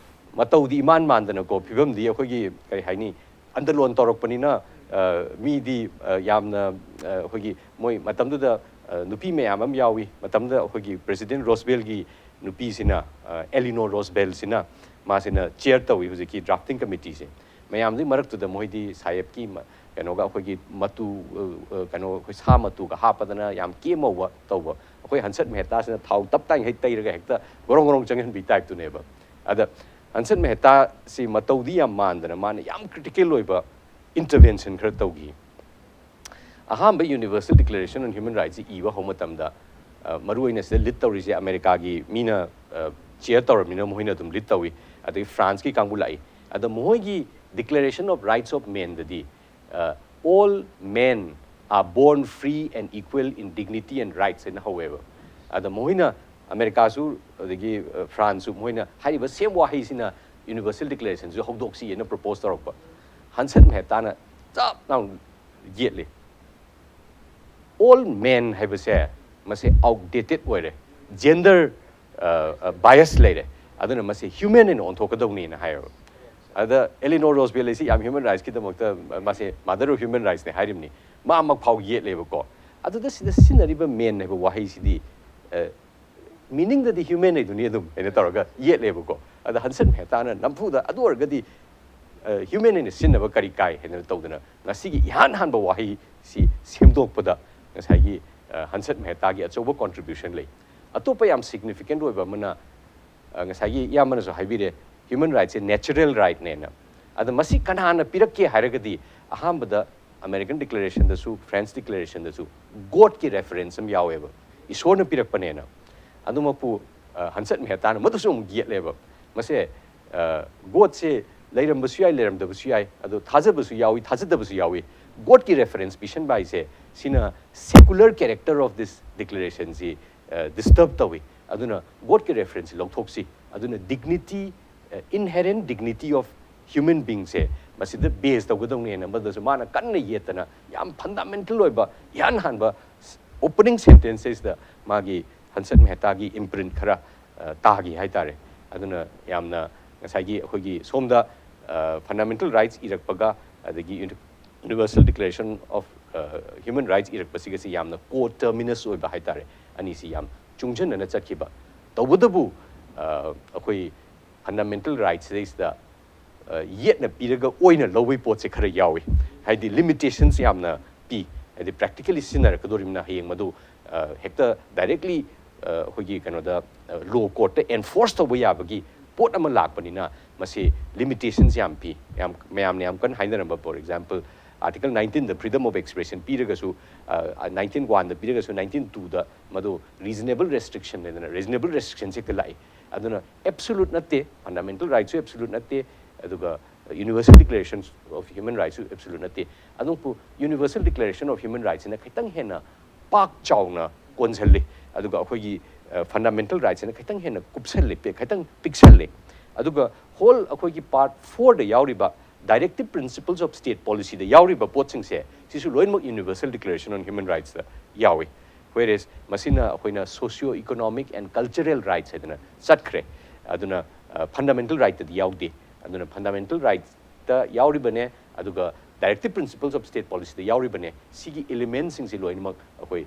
ꯃꯇꯧꯗꯤ ꯏꯃꯥꯟ ꯃꯥꯟꯗꯅꯀꯣ, ꯐꯤꯕꯝꯗꯤ ꯑꯩꯈꯣꯏꯒꯤ ꯀꯔꯤ ꯍꯥꯏꯅꯤ, ꯑꯟꯗꯂꯣꯟ ꯇꯧꯔꯛꯄꯅꯤꯅ, ꯑ, ꯃꯤꯗꯤ, ꯑ, ꯌꯥꯝꯅ, ꯑ, ꯑꯩꯈꯣꯏꯒꯤ ꯃꯣꯏ ꯃꯇꯝꯗꯨꯗ, ꯑ, ꯅꯨꯄꯤ ꯃꯌꯥꯝ ꯑꯃ ꯌꯥꯎꯏ꯫ ꯃꯇꯝꯗꯨꯗ ꯑꯩꯈꯣꯏꯒꯤ President Rooseveltꯀꯤ ꯅꯨꯄꯤꯁꯤꯅ, ꯑ, Eleanor Rooseveltꯁꯤꯅ, ꯃꯥꯁꯤꯅ chair ꯇꯧꯏ ꯍꯧꯖꯤꯛꯀꯤ drafting committeeꯁꯦ꯫ ꯃꯌꯥꯝꯗꯨꯒꯤ ꯃꯔꯛꯇꯨꯗ ꯃꯣꯏꯗꯤ ꯁꯥꯍꯦꯕꯀꯤ ꯃ-, ꯀꯩꯅꯣꯒ ꯑꯩꯈꯣꯏꯒꯤ ꯃꯇꯨ, ꯑ, ꯑ, ꯀꯩꯅꯣ ꯑꯩꯈꯣꯏ ꯁꯥ ꯃꯇꯨꯒ ꯍꯥꯞꯄꯗꯅ ꯌꯥꯝ ꯀꯦꯃꯧꯕ ꯇꯧꯕ꯫ ꯑꯩꯈꯣꯏ ꯍꯟꯁꯠ ꯃꯦꯍꯇꯥꯁꯤꯅ ꯊꯥꯎ ꯇꯞ ꯇꯥꯏꯉꯩ ꯇꯩꯔꯒ ꯍꯦꯛꯇ ꯒꯣꯔꯣꯡ ꯒꯣꯔꯣꯡ ꯆꯪꯍꯟꯕꯤ typeꯇꯨꯅꯦꯕ꯫ ꯑꯗ ꯍꯟꯁꯠ ꯃꯦꯍꯇꯥꯁꯤ ꯃꯇꯧꯗꯤ ꯌꯥꯝ ꯃꯥꯟꯗꯅ ꯃꯥꯅ ꯌꯥꯝ critical ꯑꯣꯏꯕ intervention ꯈꯔ ꯇꯧꯈꯤ꯫ ꯑꯍꯥꯟꯕ Universal Declaration on Human Rightsꯁꯤ ꯏꯕ ꯍꯧꯕ ꯃꯇꯝꯗ, ꯑ, ꯃꯔꯨ ꯑꯣꯏꯅ ꯁꯤꯗ lead ꯇꯧꯔꯤꯁꯦ ꯑꯃꯦꯔꯤꯀꯥꯒꯤ ꯃꯤꯅ, ꯑ, chair ꯇꯧꯔꯕꯅꯤꯅ ꯃꯈꯣꯏꯅ ꯑꯗꯨꯝ lead ꯇꯧꯏ꯫ ꯑꯗꯒꯤ ꯐ꯭ꯔꯥꯟꯁꯀꯤ ꯀꯥꯡꯕꯨ ꯂꯥꯛꯏ꯫ ꯑꯗ ꯃꯈꯣꯏꯒꯤ Declaration of Rights of Manꯗꯗꯤ, ꯑ, "All men are born free and equal in dignity and rights" ꯍꯥꯏꯅ ꯍꯧꯋꯦꯕ꯫ ꯑꯗ ꯃꯈꯣꯏꯅ, ꯑꯃꯦꯔꯤꯀꯥꯁꯨ ꯑꯗꯒꯤ, ꯑ, ꯐ꯭ꯔꯥꯟꯁꯁꯨ ꯃꯈꯣꯏꯅ ꯍꯥꯏꯔꯤꯕ same ꯋꯥꯍꯩꯁꯤꯅ Universal Declarationꯁꯨ ꯍꯧꯗꯣꯛꯁꯤ ꯍꯥꯏꯅ propose ꯇꯧꯔꯛꯄ꯫ ꯍꯟꯁꯟ ꯃꯦꯍꯇꯥꯅ ꯆꯞ ꯂꯥꯎꯅ ꯌꯦꯠꯂꯤ꯫ All men ꯍꯥꯏꯕꯁꯦ ꯃꯁꯤ outdated ꯑꯣꯏꯔꯦ, gender bias ꯂꯩꯔꯦ, ꯑꯗꯨꯅ ꯃꯁꯤ human ꯑꯣꯏꯅ ꯑꯣꯟꯊꯣꯛꯀꯗꯧꯅꯤꯅ ꯍꯥꯏꯌꯦꯕ꯫ ꯑꯗ Eleanor Roosevelt ꯍꯥꯏꯁꯤ ꯌꯥꯝ human rightsꯀꯤꯗꯃꯛꯇ ꯃꯥꯁꯦ mother of human rightsꯅꯦ ꯍꯥꯏꯔꯤꯕꯅꯤ꯫ ꯃꯥꯃꯛ ꯐꯥꯎ ꯌꯦꯠꯂꯦꯕꯀꯣ꯫ ꯑꯗꯨꯗ ꯁꯤꯗ ꯁꯤꯖꯤꯟꯅꯔꯤꯕ men ꯍꯥꯏꯕ ꯋꯥꯍꯩꯁꯤꯗꯤ meaningꯗꯗꯤ human ꯍꯥꯏꯗꯨꯅꯤ ꯑꯗꯨꯝ ꯍꯥꯏꯅ ꯇꯧꯔꯒ ꯌꯦꯠꯂꯦꯕꯀꯣ꯫ ꯑꯗ ꯍꯟꯁꯟ ꯃꯦꯍꯇꯥꯅ ꯅꯝꯐꯨꯗ ꯑꯗꯨ ꯑꯣꯏꯔꯒꯗꯤ human ꯑꯣꯏꯅ ꯁꯤꯖꯤꯟꯅꯕ ꯀꯔꯤ ꯀꯥꯏ ꯍꯥꯏꯅ ꯇꯧꯗꯅ ꯉꯁꯤꯒꯤ ꯏꯍꯥꯟ ꯍꯥꯟꯕ ꯋꯥꯍꯩꯁꯤ ꯁꯦꯝꯗꯣꯛꯄꯗ ꯉꯁꯥꯏꯒꯤ ꯍꯟꯁꯟ ꯃꯦꯍꯇꯥꯒꯤ ꯑꯆꯧꯕ contribution ꯂꯩ꯫ ꯑꯇꯣꯞꯄ ꯌꯥꯝ significant ꯑꯣꯏꯕ ꯑꯃꯅ ꯉꯁꯥꯏꯒꯤ ꯏꯌꯥꯝꯕꯅꯁꯨ ꯍꯥꯏꯕꯤꯔꯦ, human rightsꯁꯦ natural rightꯅꯦꯅ꯫ ꯑꯗ ꯃꯁꯤ ꯀꯅꯥꯅ ꯄꯤꯔꯛꯀꯦ ꯍꯥꯏꯔꯒꯗꯤ ꯑꯍꯥꯟꯕꯗ American Declarationꯗꯁꯨ French Declarationꯗꯁꯨ Godꯀꯤ reference ꯑꯃ ꯌꯥꯎꯋꯦꯕ, ꯏꯁꯣꯔꯅ ꯄꯤꯔꯛꯄꯅꯦꯅ꯫ ꯑꯗꯨꯃꯛꯄꯨ ꯍꯟꯁꯟ ꯃꯦꯍꯇꯥꯅ ꯃꯗꯨꯁꯨ ꯑꯃꯨꯛ ꯌꯦꯠꯂꯦꯕ꯫ ꯃꯁꯦ Godꯁꯦ ꯂꯩꯔꯝꯕꯁꯨ ꯌꯥꯏ, ꯂꯩꯔꯝꯗꯕꯁꯨ ꯌꯥꯏ, ꯑꯗꯣ ꯊꯥꯖꯕꯁꯨ ꯌꯥꯎꯏ, ꯊꯥꯖꯗꯕꯁꯨ ꯌꯥꯎꯏ꯫ Godꯀꯤ reference ꯄꯤꯁꯟꯕ ꯍꯥꯏꯁꯦ ꯁꯤꯅ secular character of this declarationꯁꯤ disturb ꯇꯧꯏ꯫ ꯑꯗꯨꯅ Godꯀꯤ referenceꯁꯤ ꯂꯧꯊꯣꯛꯁꯤ꯫ ꯑꯗꯨꯅ dignity, inherent dignity of human beingꯁꯦ ꯃꯁꯤꯗ base ꯇꯧꯒꯗꯧꯅꯦꯅ ꯃꯗꯨꯁꯨ ꯃꯥꯅ ꯀꯟꯅ ꯌꯦꯠꯇꯅ ꯌꯥꯝ fundamental ꯑꯣꯏꯕ ꯏꯍꯥꯟ ꯍꯥꯟꯕ opening sentenceꯁꯤꯗ ꯃꯥꯒꯤ ꯍꯟꯁꯟ ꯃꯦꯍꯇꯥꯒꯤ imprint ꯈꯔ ꯇꯥꯈꯤ ꯍꯥꯏꯇꯥꯔꯦ꯫ ꯑꯗꯨꯅ ꯌꯥꯝꯅ ꯉꯁꯥꯏꯒꯤ ꯑꯩꯈꯣꯏꯒꯤ ꯁꯣꯝꯗ fundamental rights ꯏꯔꯛꯄꯒ ꯑꯗꯒꯤ Universal Declaration of Human Rights ꯏꯔꯛꯄꯁꯤꯒꯁꯤ ꯌꯥꯝꯅ coterminous ꯑꯣꯏꯕ ꯍꯥꯏꯇꯥꯔꯦ꯫ ꯑꯅꯤꯁꯤ ꯌꯥꯝ ꯆꯨꯡꯁꯤꯟꯅꯅ ꯆꯠꯈꯤꯕ꯫ ꯇꯧꯕꯇꯕꯨ ꯑꯩꯈꯣꯏ fundamental rightsꯁꯤꯗꯩꯁꯤꯗ ꯌꯦꯠꯅ ꯄꯤꯔꯒ ꯑꯣꯏꯅ ꯂꯧꯕꯒꯤ ꯄꯣꯠꯁꯦ ꯈꯔ ꯌꯥꯎꯏ꯫ ꯍꯥꯏꯗꯤ limitations ꯌꯥꯝꯅ ꯄꯤ꯫ ꯍꯥꯏꯗꯤ practically ꯁꯤꯖꯤꯟꯅꯔꯛꯀꯗꯣꯔꯤꯕꯅꯤꯅ ꯍꯌꯦꯡ ꯃꯗꯨ ꯍꯦꯛꯇ directly ꯑꯩꯈꯣꯏꯒꯤ ꯀꯩꯅꯣꯗ law courtꯇ enforce ꯇꯧꯕ ꯌꯥꯕꯒꯤ ꯄꯣꯠ ꯑꯃ ꯂꯥꯛꯄꯅꯤꯅ ꯃꯁꯤ limitations ꯌꯥꯝ ꯄꯤ꯫ ꯌꯥꯝ ꯃꯌꯥꯝꯅ ꯌꯥꯝ ꯀꯟꯅ ꯍꯥꯏꯅꯔꯝꯕ, for example, Article nineteenꯗ freedom of expression ꯄꯤꯔꯒꯁꯨ, nineteen oneꯗ ꯄꯤꯔꯒꯁꯨ nineteen twoꯗ ꯃꯗꯨ reasonable restriction ꯂꯩꯗꯅ, reasonable restrictionꯁꯦ ꯍꯦꯛꯇ ꯂꯥꯛꯏ꯫ ꯑꯗꯨꯅ absolute ꯅꯠꯇꯦ, fundamental rightsꯁꯨ absolute ꯅꯠꯇꯦ, ꯑꯗꯨꯒ Universal Declaration of Human Rightsꯁꯨ absolute ꯅꯠꯇꯦ꯫ ꯑꯗꯨꯕꯨ Universal Declaration of Human Rightsꯁꯤꯅ ꯈꯤꯇꯪ ꯍꯦꯟꯅ ꯄꯥꯛ ꯆꯥꯎꯅ ꯀꯣꯟꯁꯤꯜꯂꯤ, ꯑꯗꯨꯒ ꯑꯩꯈꯣꯏꯒꯤ fundamental rightsꯁꯤꯅ ꯈꯤꯇꯪ ꯍꯦꯟꯅ ꯀꯨꯞꯁꯜꯂꯤ, ꯈꯤꯇꯪ ꯄꯤꯛꯁꯜꯂꯤ꯫ ꯑꯗꯨꯒ whole ꯑꯩꯈꯣꯏꯒꯤ part fourꯗ ꯌꯥꯎꯔꯤꯕ Directive Principles of State Policyꯗ ꯌꯥꯎꯔꯤꯕ ꯄꯣꯠꯁꯤꯡꯁꯦ ꯁꯤꯁꯨ ꯂꯣꯏꯅꯃꯛ Universal Declaration on Human Rightsꯇ ꯌꯥꯎꯏ꯫ Whereas ꯃꯁꯤꯅ ꯑꯩꯈꯣꯏꯅ socio economic and cultural rights ꯍꯥꯏꯗꯅ ꯆꯠꯈ꯭ꯔꯦ꯫ ꯑꯗꯨꯅ ꯐꯟꯗꯥꯃꯦꯟꯇꯦꯜ ꯔꯥꯏꯠꯇꯗꯤ ꯌꯥꯎꯗꯦ꯫ ꯑꯗꯨꯅ ꯐꯟꯗꯥꯃꯦꯟꯇꯦꯜ ꯔꯥꯏꯠꯇ ꯌꯥꯎꯔꯤꯕꯅꯦ, ꯑꯗꯨꯒ Directive Principles of State Policyꯗ ꯌꯥꯎꯔꯤꯕꯅꯦ꯫ ꯁꯤꯒꯤ ꯏꯂꯤꯃꯦꯟꯁꯤꯡꯁꯤ ꯂꯣꯏꯅꯃꯛ ꯑꯩꯈꯣꯏ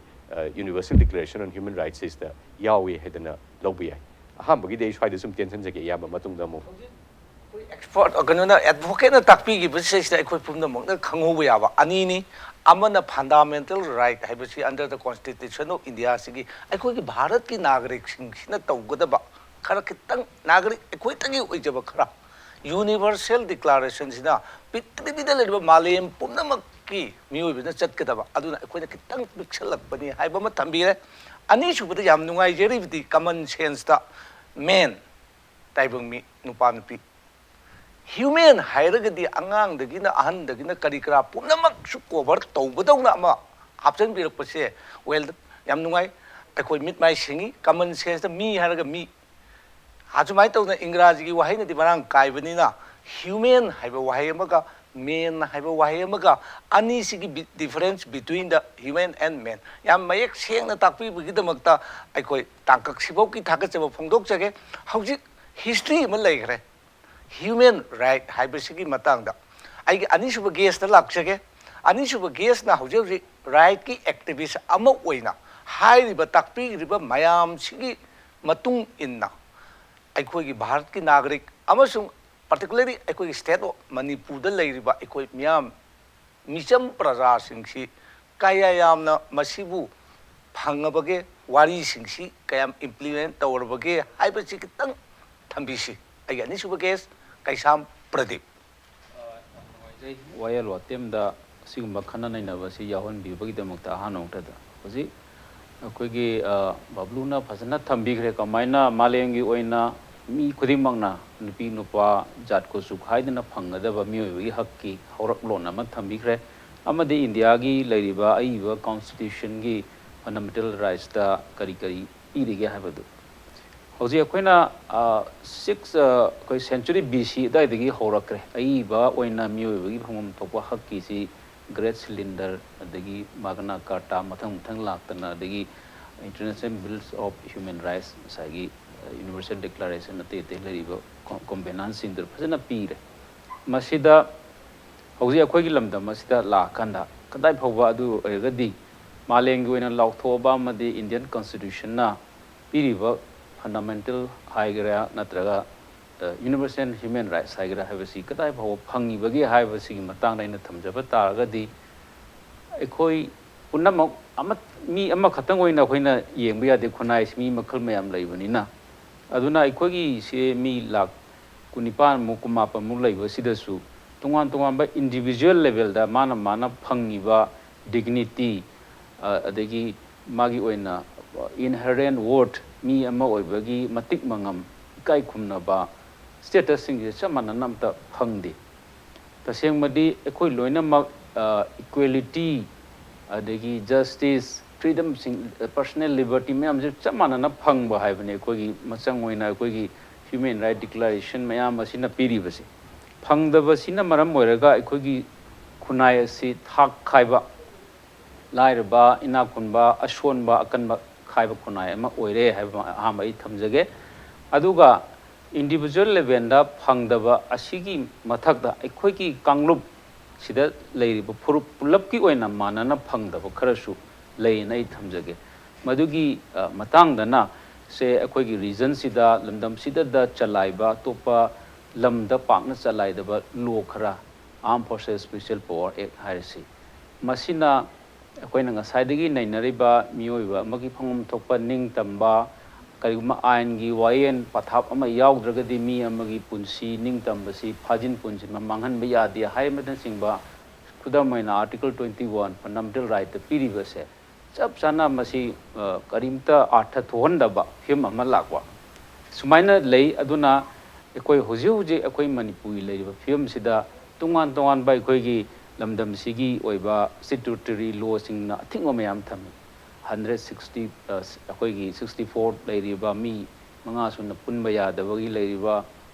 Universal Declaration on Human Rightsꯇ ꯌꯥꯎꯏ ꯍꯥꯏꯗꯅ ꯂꯧꯕ ꯌꯥꯏ꯫ ꯑꯍꯥꯟꯕꯒꯤꯗꯤ ꯑꯩ ꯁ꯭ꯋꯥꯏꯗ ꯁꯨꯝ ꯇꯦꯟꯁꯤꯟꯖꯒꯦ, ꯑꯌꯥꯝꯕ ꯃꯇꯨꯡꯗ ꯑꯃꯨꯛ꯫ ꯑꯦꯛꯁꯄꯔꯠ ꯀꯩꯅꯣꯅ, ꯑꯦꯗꯚꯣꯀꯦꯠꯅ ꯇꯥꯛꯄꯤꯈꯤꯕꯁꯤꯗꯩꯁꯤꯗ ꯑꯩꯈꯣꯏ ꯄꯨꯝꯅꯃꯛꯅ ꯈꯪꯍꯧꯕ ꯌꯥꯕ ꯑꯅꯤꯅꯤ꯫ ꯑꯃꯅ ꯐꯟꯗꯥꯃꯦꯟꯇꯦꯜ ꯔꯥꯏꯠ ꯍꯥꯏꯕꯁꯤ under the Constitution of Indiaꯁꯤꯒꯤ ꯑꯩꯈꯣꯏꯒꯤ ꯚꯥꯔꯠꯀꯤ ꯅꯥꯒꯔꯤꯛꯁꯤꯡꯁꯤꯅ ꯇꯧꯒꯗꯕ ꯈꯔ ꯈꯤꯇꯪ ꯅꯥꯒꯔꯤꯛ ꯑꯩꯈꯣꯏꯇꯒꯤ ꯑꯣꯏꯖꯕ ꯈꯔ Universal Declarationꯁꯤꯅ ꯄ꯭ꯔꯤꯊꯤꯕꯤꯗ ꯂꯩꯔꯤꯕ ꯃꯥꯂꯦꯝ ꯄꯨꯝꯅꯃꯛꯀꯤ ꯃꯤꯑꯣꯏꯕꯅ ꯆꯠꯀꯗꯕ, ꯑꯗꯨꯅ ꯑꯩꯈꯣꯏꯅ ꯈꯤꯇꯪ ꯄꯤꯛꯁꯜꯂꯛꯄꯅꯤ ꯍꯥꯏꯕ ꯑꯃ ꯊꯝꯕꯤꯔꯦ꯫ ꯑꯅꯤꯁꯨꯕꯗ ꯌꯥꯝ ꯅꯨꯡꯉꯥꯏꯖꯔꯤꯕꯗꯤ common senseꯇ man, ꯇꯥꯏꯕꯪ ꯃꯤ, ꯅꯨꯄꯥ ꯅꯨꯄꯤ, human ꯍꯥꯏꯔꯒꯗꯤ ꯑꯉꯥꯡꯗꯒꯤꯅ ꯑꯍꯟꯗꯒꯤꯅ ꯀꯔꯤ ꯀꯔꯥ ꯄꯨꯝꯅꯃꯛꯁꯨ cover ꯇꯧꯕꯗꯧꯅ ꯑꯃ ꯍꯥꯞꯆꯤꯟꯕꯤꯔꯛꯄꯁꯦ, well, ꯌꯥꯝ ꯅꯨꯡꯉꯥꯏ꯫ ꯑꯩꯈꯣꯏ ꯃꯤꯠ ꯃꯥꯏ ꯁꯤꯡꯉꯤ꯫ Common senseꯇ ꯃꯤ ꯍꯥꯏꯔꯒ ꯃꯤ, ꯑꯁꯨꯃꯥꯏꯅ ꯇꯧꯗꯅ ꯏꯪꯒ꯭ꯔꯥꯖꯤꯒꯤ ꯋꯥꯍꯩꯅꯗꯤ ꯃꯔꯥꯡ ꯀꯥꯏꯕꯅꯤꯅ human ꯍꯥꯏꯕ ꯋꯥꯍꯩ ꯑꯃꯒ man ꯍꯥꯏꯕ ꯋꯥꯍꯩ ꯑꯃꯒ, ꯑꯅꯤꯁꯤꯒꯤ difference between the human and man ꯌꯥꯝ ꯃꯌꯦꯛ ꯁꯦꯡꯅ ꯇꯥꯛꯄꯤꯕꯒꯤꯗꯃꯛꯇ ꯑꯩꯈꯣꯏ ꯇꯥꯡꯀꯛ ꯁꯤꯐꯥꯎꯒꯤ ꯊꯥꯒꯠꯆꯕ ꯐꯣꯡꯗꯣꯛꯆꯒꯦ꯫ ꯍꯧꯖꯤꯛ history ꯑꯃ ꯂꯩꯈ꯭ꯔꯦ human right ꯍꯥꯏꯕꯁꯤꯒꯤ ꯃꯇꯥꯡꯗ꯫ ꯑꯩꯒꯤ ꯑꯅꯤꯁꯨꯕ guestꯇ ꯂꯥꯛꯆꯒꯦ꯫ ꯑꯅꯤꯁꯨꯕ guestꯅ ꯍꯧꯖꯤꯛ ꯍꯧꯖꯤꯛ rightꯀꯤ activist ꯑꯃ ꯑꯣꯏꯅ ꯍꯥꯏꯔꯤꯕ ꯇꯥꯛꯄꯤꯔꯤꯕ ꯃꯌꯥꯝꯁꯤꯒꯤ ꯃꯇꯨꯡ ꯏꯟꯅ ꯑꯩꯈꯣꯏꯒꯤ ꯚꯥꯔꯠꯀꯤ ꯅꯥꯒꯔꯤꯛ ꯑꯃꯁꯨꯡ particularly ꯑꯩꯈꯣꯏꯒꯤ state of ꯃꯅꯤꯄꯨꯔꯗ ꯂꯩꯔꯤꯕ ꯑꯩꯈꯣꯏ ꯃꯤꯌꯥꯝ, ꯃꯤꯆꯝ ꯄ꯭ꯔꯖꯥꯁꯤꯡꯁꯤ ꯀꯌꯥ ꯌꯥꯝꯅ ꯃꯁꯤꯕꯨ ꯐꯪꯉꯕꯒꯦ, ꯋꯥꯔꯤꯁꯤꯡꯁꯤ ꯀꯌꯥꯝ implement ꯇꯧꯔꯕꯒꯦ ꯍꯥꯏꯕꯁꯤ ꯈꯤꯇꯪ ꯊꯝꯕꯤꯁꯤ꯫ ꯑꯩꯒꯤ ꯑꯅꯤꯁꯨꯕ guest ꯀꯩꯁꯥꯝ ꯄ꯭ꯔꯗꯤꯞ꯫ ꯌꯥꯝ ꯅꯨꯡꯉꯥꯏꯖꯩ ꯋꯥꯌꯦꯜ ꯋꯥꯇꯦꯝꯗ ꯑꯁꯤꯒꯨꯝꯕ ꯈꯟꯅ ꯅꯩꯅꯕ ꯑꯁꯤ ꯌꯥꯎꯍꯟꯕꯤꯕꯒꯤꯗꯃꯛꯇ꯫ ꯑꯍꯥꯟꯕ ꯃꯛꯇꯗ ꯍꯧꯖꯤꯛ ꯑꯩꯈꯣꯏꯒꯤ ꯕꯕ꯭ꯂꯨꯅ ꯐꯖꯅ ꯊꯝꯕꯤꯈ꯭ꯔꯦ, ꯀꯃꯥꯏꯅ ꯃꯥꯂꯦꯝꯒꯤ ꯑꯣꯏꯅ ꯃꯤ ꯈꯨꯗꯤꯡꯃꯛꯅ ꯅꯨꯄꯤ ꯅꯨꯄꯥ ꯖꯥꯠ ꯀꯨꯆꯨ ꯈꯥꯏꯗꯅ ꯐꯪꯒꯗꯕ ꯃꯤꯑꯣꯏꯕꯒꯤ ꯍꯛꯀꯤ ꯍꯧꯔꯛꯂꯣꯟ ꯑꯃ ꯊꯝꯕꯤꯈ꯭ꯔꯦ, ꯑꯃꯗꯤ ꯏꯟꯗꯤꯌꯥꯒꯤ ꯂꯩꯔꯤꯕ ꯑꯏꯕ constitutionꯒꯤ fundamental rightsꯇ ꯀꯔꯤ ꯀꯔꯤ ꯄꯤꯔꯤꯒꯦ ꯍꯥꯏꯕꯗꯨ꯫ ꯍꯧꯖꯤꯛ ꯑꯩꯈꯣꯏꯅ ꯁꯤꯛꯁ ꯑꯩꯈꯣꯏ ꯁꯦꯟꯆꯨꯔꯤ ꯕꯤ ꯁꯤ ꯑꯗꯨꯋꯥꯏꯗꯒꯤ ꯍꯧꯔꯛꯈ꯭ꯔꯦ꯫ ꯑꯏꯕ ꯑꯣꯏꯅ ꯃꯤꯑꯣꯏꯕꯒꯤ ꯐꯪꯐꯝ ꯊꯣꯛꯄ ꯍꯛꯀꯤꯁꯤ ꯒ꯭ꯔꯦꯠ ꯁꯤꯂꯤꯟꯗꯔ, ꯑꯗꯒꯤ ꯃꯥꯒꯅꯥ ꯀꯥꯔꯇꯥ, ꯃꯊꯪ ꯃꯊꯪ ꯂꯥꯛꯇꯅ, ꯑꯗꯒꯤ international bills of human rights, ꯉꯁꯥꯏꯒꯤ ꯌꯨꯅꯤꯚꯔꯁꯦꯜ ꯗꯤꯀ꯭ꯂꯥꯔꯦꯁꯟ, ꯑꯇꯩ ꯑꯇꯩ ꯂꯩꯔꯤꯕ ꯀꯣ- ꯀꯣꯝꯕꯦꯅꯥꯟꯁꯤꯡꯗꯨ ꯐꯖꯅ ꯄꯤꯔꯦ꯫ ꯃꯁꯤꯗ ꯍꯧꯖꯤꯛ ꯑꯩꯈꯣꯏꯒꯤ ꯂꯝꯗꯝ ꯑꯁꯤꯗ ꯂꯥꯛꯑꯀꯥꯟꯗ ꯀꯗꯥꯏ ꯐꯥꯎꯕ ꯑꯗꯨ ꯑꯣꯏꯔꯒꯗꯤ ꯃꯥꯂꯦꯝꯒꯤ ꯑꯣꯏꯅ ꯂꯥꯎꯊꯣꯛꯑꯕ ꯑꯃꯗꯤ ꯏꯟꯗꯤꯌꯟ ꯀꯟꯁꯇꯤꯇ꯭ꯌꯨꯁꯟꯅ ꯄꯤꯔꯤꯕ ꯐꯟꯗꯥꯃꯦꯟꯇꯦꯜ ꯍꯥꯏꯒꯦꯔꯥ ꯅꯠꯇ꯭ꯔꯒ ꯌꯨꯅꯤꯚꯔꯁꯦꯜ ꯍ꯭ꯌꯨꯃꯦꯟ ꯔꯥꯏꯠꯁ ꯍꯥꯏꯒꯦꯔꯥ ꯍꯥꯏꯕꯁꯤ ꯀꯗꯥꯏ ꯐꯥꯎꯕ ꯐꯪꯉꯤꯕꯒꯦ ꯍꯥꯏꯕꯁꯤꯒꯤ ꯃꯇꯥꯡꯗ ꯑꯩꯅ ꯊꯝꯖꯕ ꯇꯥꯔꯒꯗꯤ, ꯑꯩꯈꯣꯏ ꯄꯨꯝꯅꯃꯛ ꯑꯃ, ꯃꯤ ꯑꯃꯈꯛꯇꯪ ꯑꯣꯏꯅ ꯑꯩꯈꯣꯏꯅ ꯌꯦꯡꯕ ꯌꯥꯗꯦ꯫ ꯈꯨꯟꯅꯥꯏꯁꯤ ꯃꯤ ꯃꯈꯜ ꯃꯌꯥꯝ ꯂꯩꯕꯅꯤꯅ꯫ ꯑꯗꯨꯅ ꯑꯩꯈꯣꯏꯒꯤꯁꯦ ꯃꯤ ꯂꯥꯈ ꯀꯨꯟꯅꯤꯄꯥꯟꯃꯨꯛ, ꯀꯨꯟꯃꯥꯄꯟꯃꯨꯛ ꯂꯩꯕꯁꯤꯗꯁꯨ ꯇꯣꯉꯥꯟ ꯇꯣꯉꯥꯟꯕ ꯏꯟꯗꯤꯕꯤꯖꯨꯋꯦꯜ ꯂꯦꯕꯦꯜꯗ ꯃꯥꯅ ꯃꯥꯅ ꯐꯪꯉꯤꯕ ꯗꯤꯒꯅꯤꯇꯤ, ꯑ, ꯑꯗꯒꯤ ꯃꯥꯒꯤ ꯑꯣꯏꯅ ꯏꯟꯍꯔꯦꯟ ꯋꯣꯔꯠ, ꯃꯤ ꯑꯃ ꯑꯣꯏꯕꯒꯤ ꯃꯇꯤꯛ ꯃꯉꯝ, ꯏꯀꯥꯏ ꯈꯨꯝꯅꯕ ꯁ꯭ꯇꯦꯇꯁꯁꯤꯡꯁꯦ ꯆꯞ ꯃꯥꯟꯅꯅ ꯑꯝꯇ ꯐꯪꯗꯦ꯫ ꯇꯁꯦꯡꯕꯗꯤ ꯑꯩꯈꯣꯏ ꯂꯣꯏꯅꯃꯛ ꯏꯀ꯭ꯋꯦꯂꯤꯇꯤ, ꯑꯗꯒꯤ ꯖꯁꯇꯤꯁ, ꯐ꯭ꯔꯤꯗꯝꯁꯤꯡ, ꯄꯔꯁꯣꯅꯦꯜ ꯂꯤꯕꯔꯇꯤ ꯃꯌꯥꯝꯁꯦ ꯆꯞ ꯃꯥꯟꯅꯅ ꯐꯪꯕ ꯍꯥꯏꯕꯅꯤ ꯑꯩꯈꯣꯏꯒꯤ ꯃꯆꯪ ꯑꯣꯏꯅ ꯑꯩꯈꯣꯏꯒꯤ ꯍ꯭ꯌꯨꯃꯦꯟ ꯔꯥꯏꯠ ꯗꯤꯀ꯭ꯂꯥꯔꯦꯁꯟ ꯃꯌꯥꯝ ꯑꯁꯤꯅ ꯄꯤꯔꯤꯕꯁꯦ꯫ ꯐꯪꯗꯕꯁꯤꯅ ꯃꯔꯝ ꯑꯣꯏꯔꯒ ꯑꯩꯈꯣꯏꯒꯤ ꯈꯨꯟꯅꯥꯏ ꯑꯁꯤ ꯊꯥꯛ ꯈꯥꯏꯕ, ꯂꯥꯏꯔꯕ, ꯏꯅꯥꯛ ꯈꯨꯟꯕ, ꯑꯁꯣꯟꯕ, ꯑꯀꯟꯕ ꯈꯥꯏꯕ ꯈꯨꯟꯅꯥꯏ ꯑꯃ ꯑꯣꯏꯔꯦ ꯍꯥꯏꯕ ꯑꯃ ꯑꯍꯥꯟꯕ ꯑꯩ ꯊꯝꯖꯒꯦ꯫ ꯑꯗꯨꯒ ꯏꯟꯗꯤꯕꯤꯖꯨꯋꯦꯜ ꯂꯦꯕꯦꯜꯗ ꯐꯪꯗꯕ ꯑꯁꯤꯒꯤ ꯃꯊꯛꯇ ꯑꯩꯈꯣꯏꯒꯤ ꯀꯥꯡꯂꯨꯞ ꯁꯤꯗ ꯂꯩꯔꯤꯕ ꯐꯨꯔꯨꯞ ꯄꯨꯂꯞꯀꯤ ꯑꯣꯏꯅ ꯃꯥꯟꯅꯅ ꯐꯪꯗꯕ ꯈꯔꯁꯨ ꯂꯩꯌꯦꯅ ꯑꯩ ꯊꯝꯖꯒꯦ꯫ ꯃꯗꯨꯒꯤ, ꯑ, ꯃꯇꯥꯡꯗꯅ ꯁꯦ ꯑꯩꯈꯣꯏꯒꯤ ꯔꯤꯖꯟꯁꯤꯗ, ꯂꯝꯗꯝꯁꯤꯗꯗ ꯆꯂꯥꯏꯕ ꯑꯇꯣꯞꯄ ꯂꯝꯗ ꯄꯥꯛꯅ ꯆꯂꯥꯏꯗꯕ ꯂꯣ ꯈꯔ, Armed Forces Special Power Act ꯍꯥꯏꯔꯁꯤ, ꯃꯁꯤꯅ ꯑꯩꯈꯣꯏꯅ ꯉꯁꯥꯏꯗꯒꯤ ꯅꯩꯅꯔꯤꯕ ꯃꯤꯑꯣꯏꯕ ꯑꯃꯒꯤ ꯐꯪꯐꯝ ꯊꯣꯛꯄ ꯅꯤꯡꯇꯝꯕ, ꯀꯔꯤꯒꯨꯝꯕ ꯑꯥꯏꯟꯒꯤ ꯋꯥꯌꯦꯜ ꯄꯊꯥꯞ ꯑꯃ ꯌꯥꯎꯗ꯭ꯔꯒꯗꯤ ꯃꯤ ꯑꯃꯒꯤ ꯄꯨꯟꯁꯤ ꯅꯤꯡꯇꯝꯕꯁꯤ ꯐꯥꯖꯤꯟ ꯄꯨꯟꯁꯤꯟꯕ ꯃꯥꯡꯍꯟꯕ ꯌꯥꯗꯦ ꯍꯥꯏꯕꯅꯆꯤꯡꯕ, ꯈꯨꯗꯝ ꯑꯣꯏꯅ Article twenty one Fundamental Rightꯇ ꯄꯤꯔꯤꯕꯁꯦ ꯆꯞ ꯆꯥꯅ ꯃꯁꯤ, ꯑ, ꯀꯔꯤꯝꯇ ꯑꯥꯔꯊ ꯊꯣꯛꯍꯟꯗꯕ ꯐꯤꯕꯝ ꯑꯃ ꯂꯥꯛꯄ ꯁꯨꯃꯥꯏꯅ ꯂꯩ꯫ ꯑꯗꯨꯅ ꯑꯩꯈꯣꯏ ꯍꯧꯖꯤꯛ ꯍꯧꯖꯤꯛ ꯑꯩꯈꯣꯏ ꯃꯅꯤꯄꯨꯔꯒꯤ ꯂꯩꯔꯤꯕ ꯐꯤꯕꯝꯁꯤꯗ ꯇꯣꯉꯥꯟ ꯇꯣꯉꯥꯟꯕ ꯑꯩꯈꯣꯏꯒꯤ ꯂꯝꯗꯝꯁꯤꯒꯤ ꯑꯣꯏꯕ statutory lawꯁꯤꯡꯅ ꯑꯊꯤꯡꯕ ꯃꯌꯥꯝ ꯊꯝꯃꯤ꯫ Hundred sixty, ꯑ, ꯑꯩꯈꯣꯏꯒꯤ sixty four ꯂꯩꯔꯤꯕ ꯃꯤ ꯃꯉꯥ ꯁꯨꯅ ꯄꯨꯟꯕ ꯌꯥꯗꯕꯒꯤ ꯂꯩꯔꯤꯕ,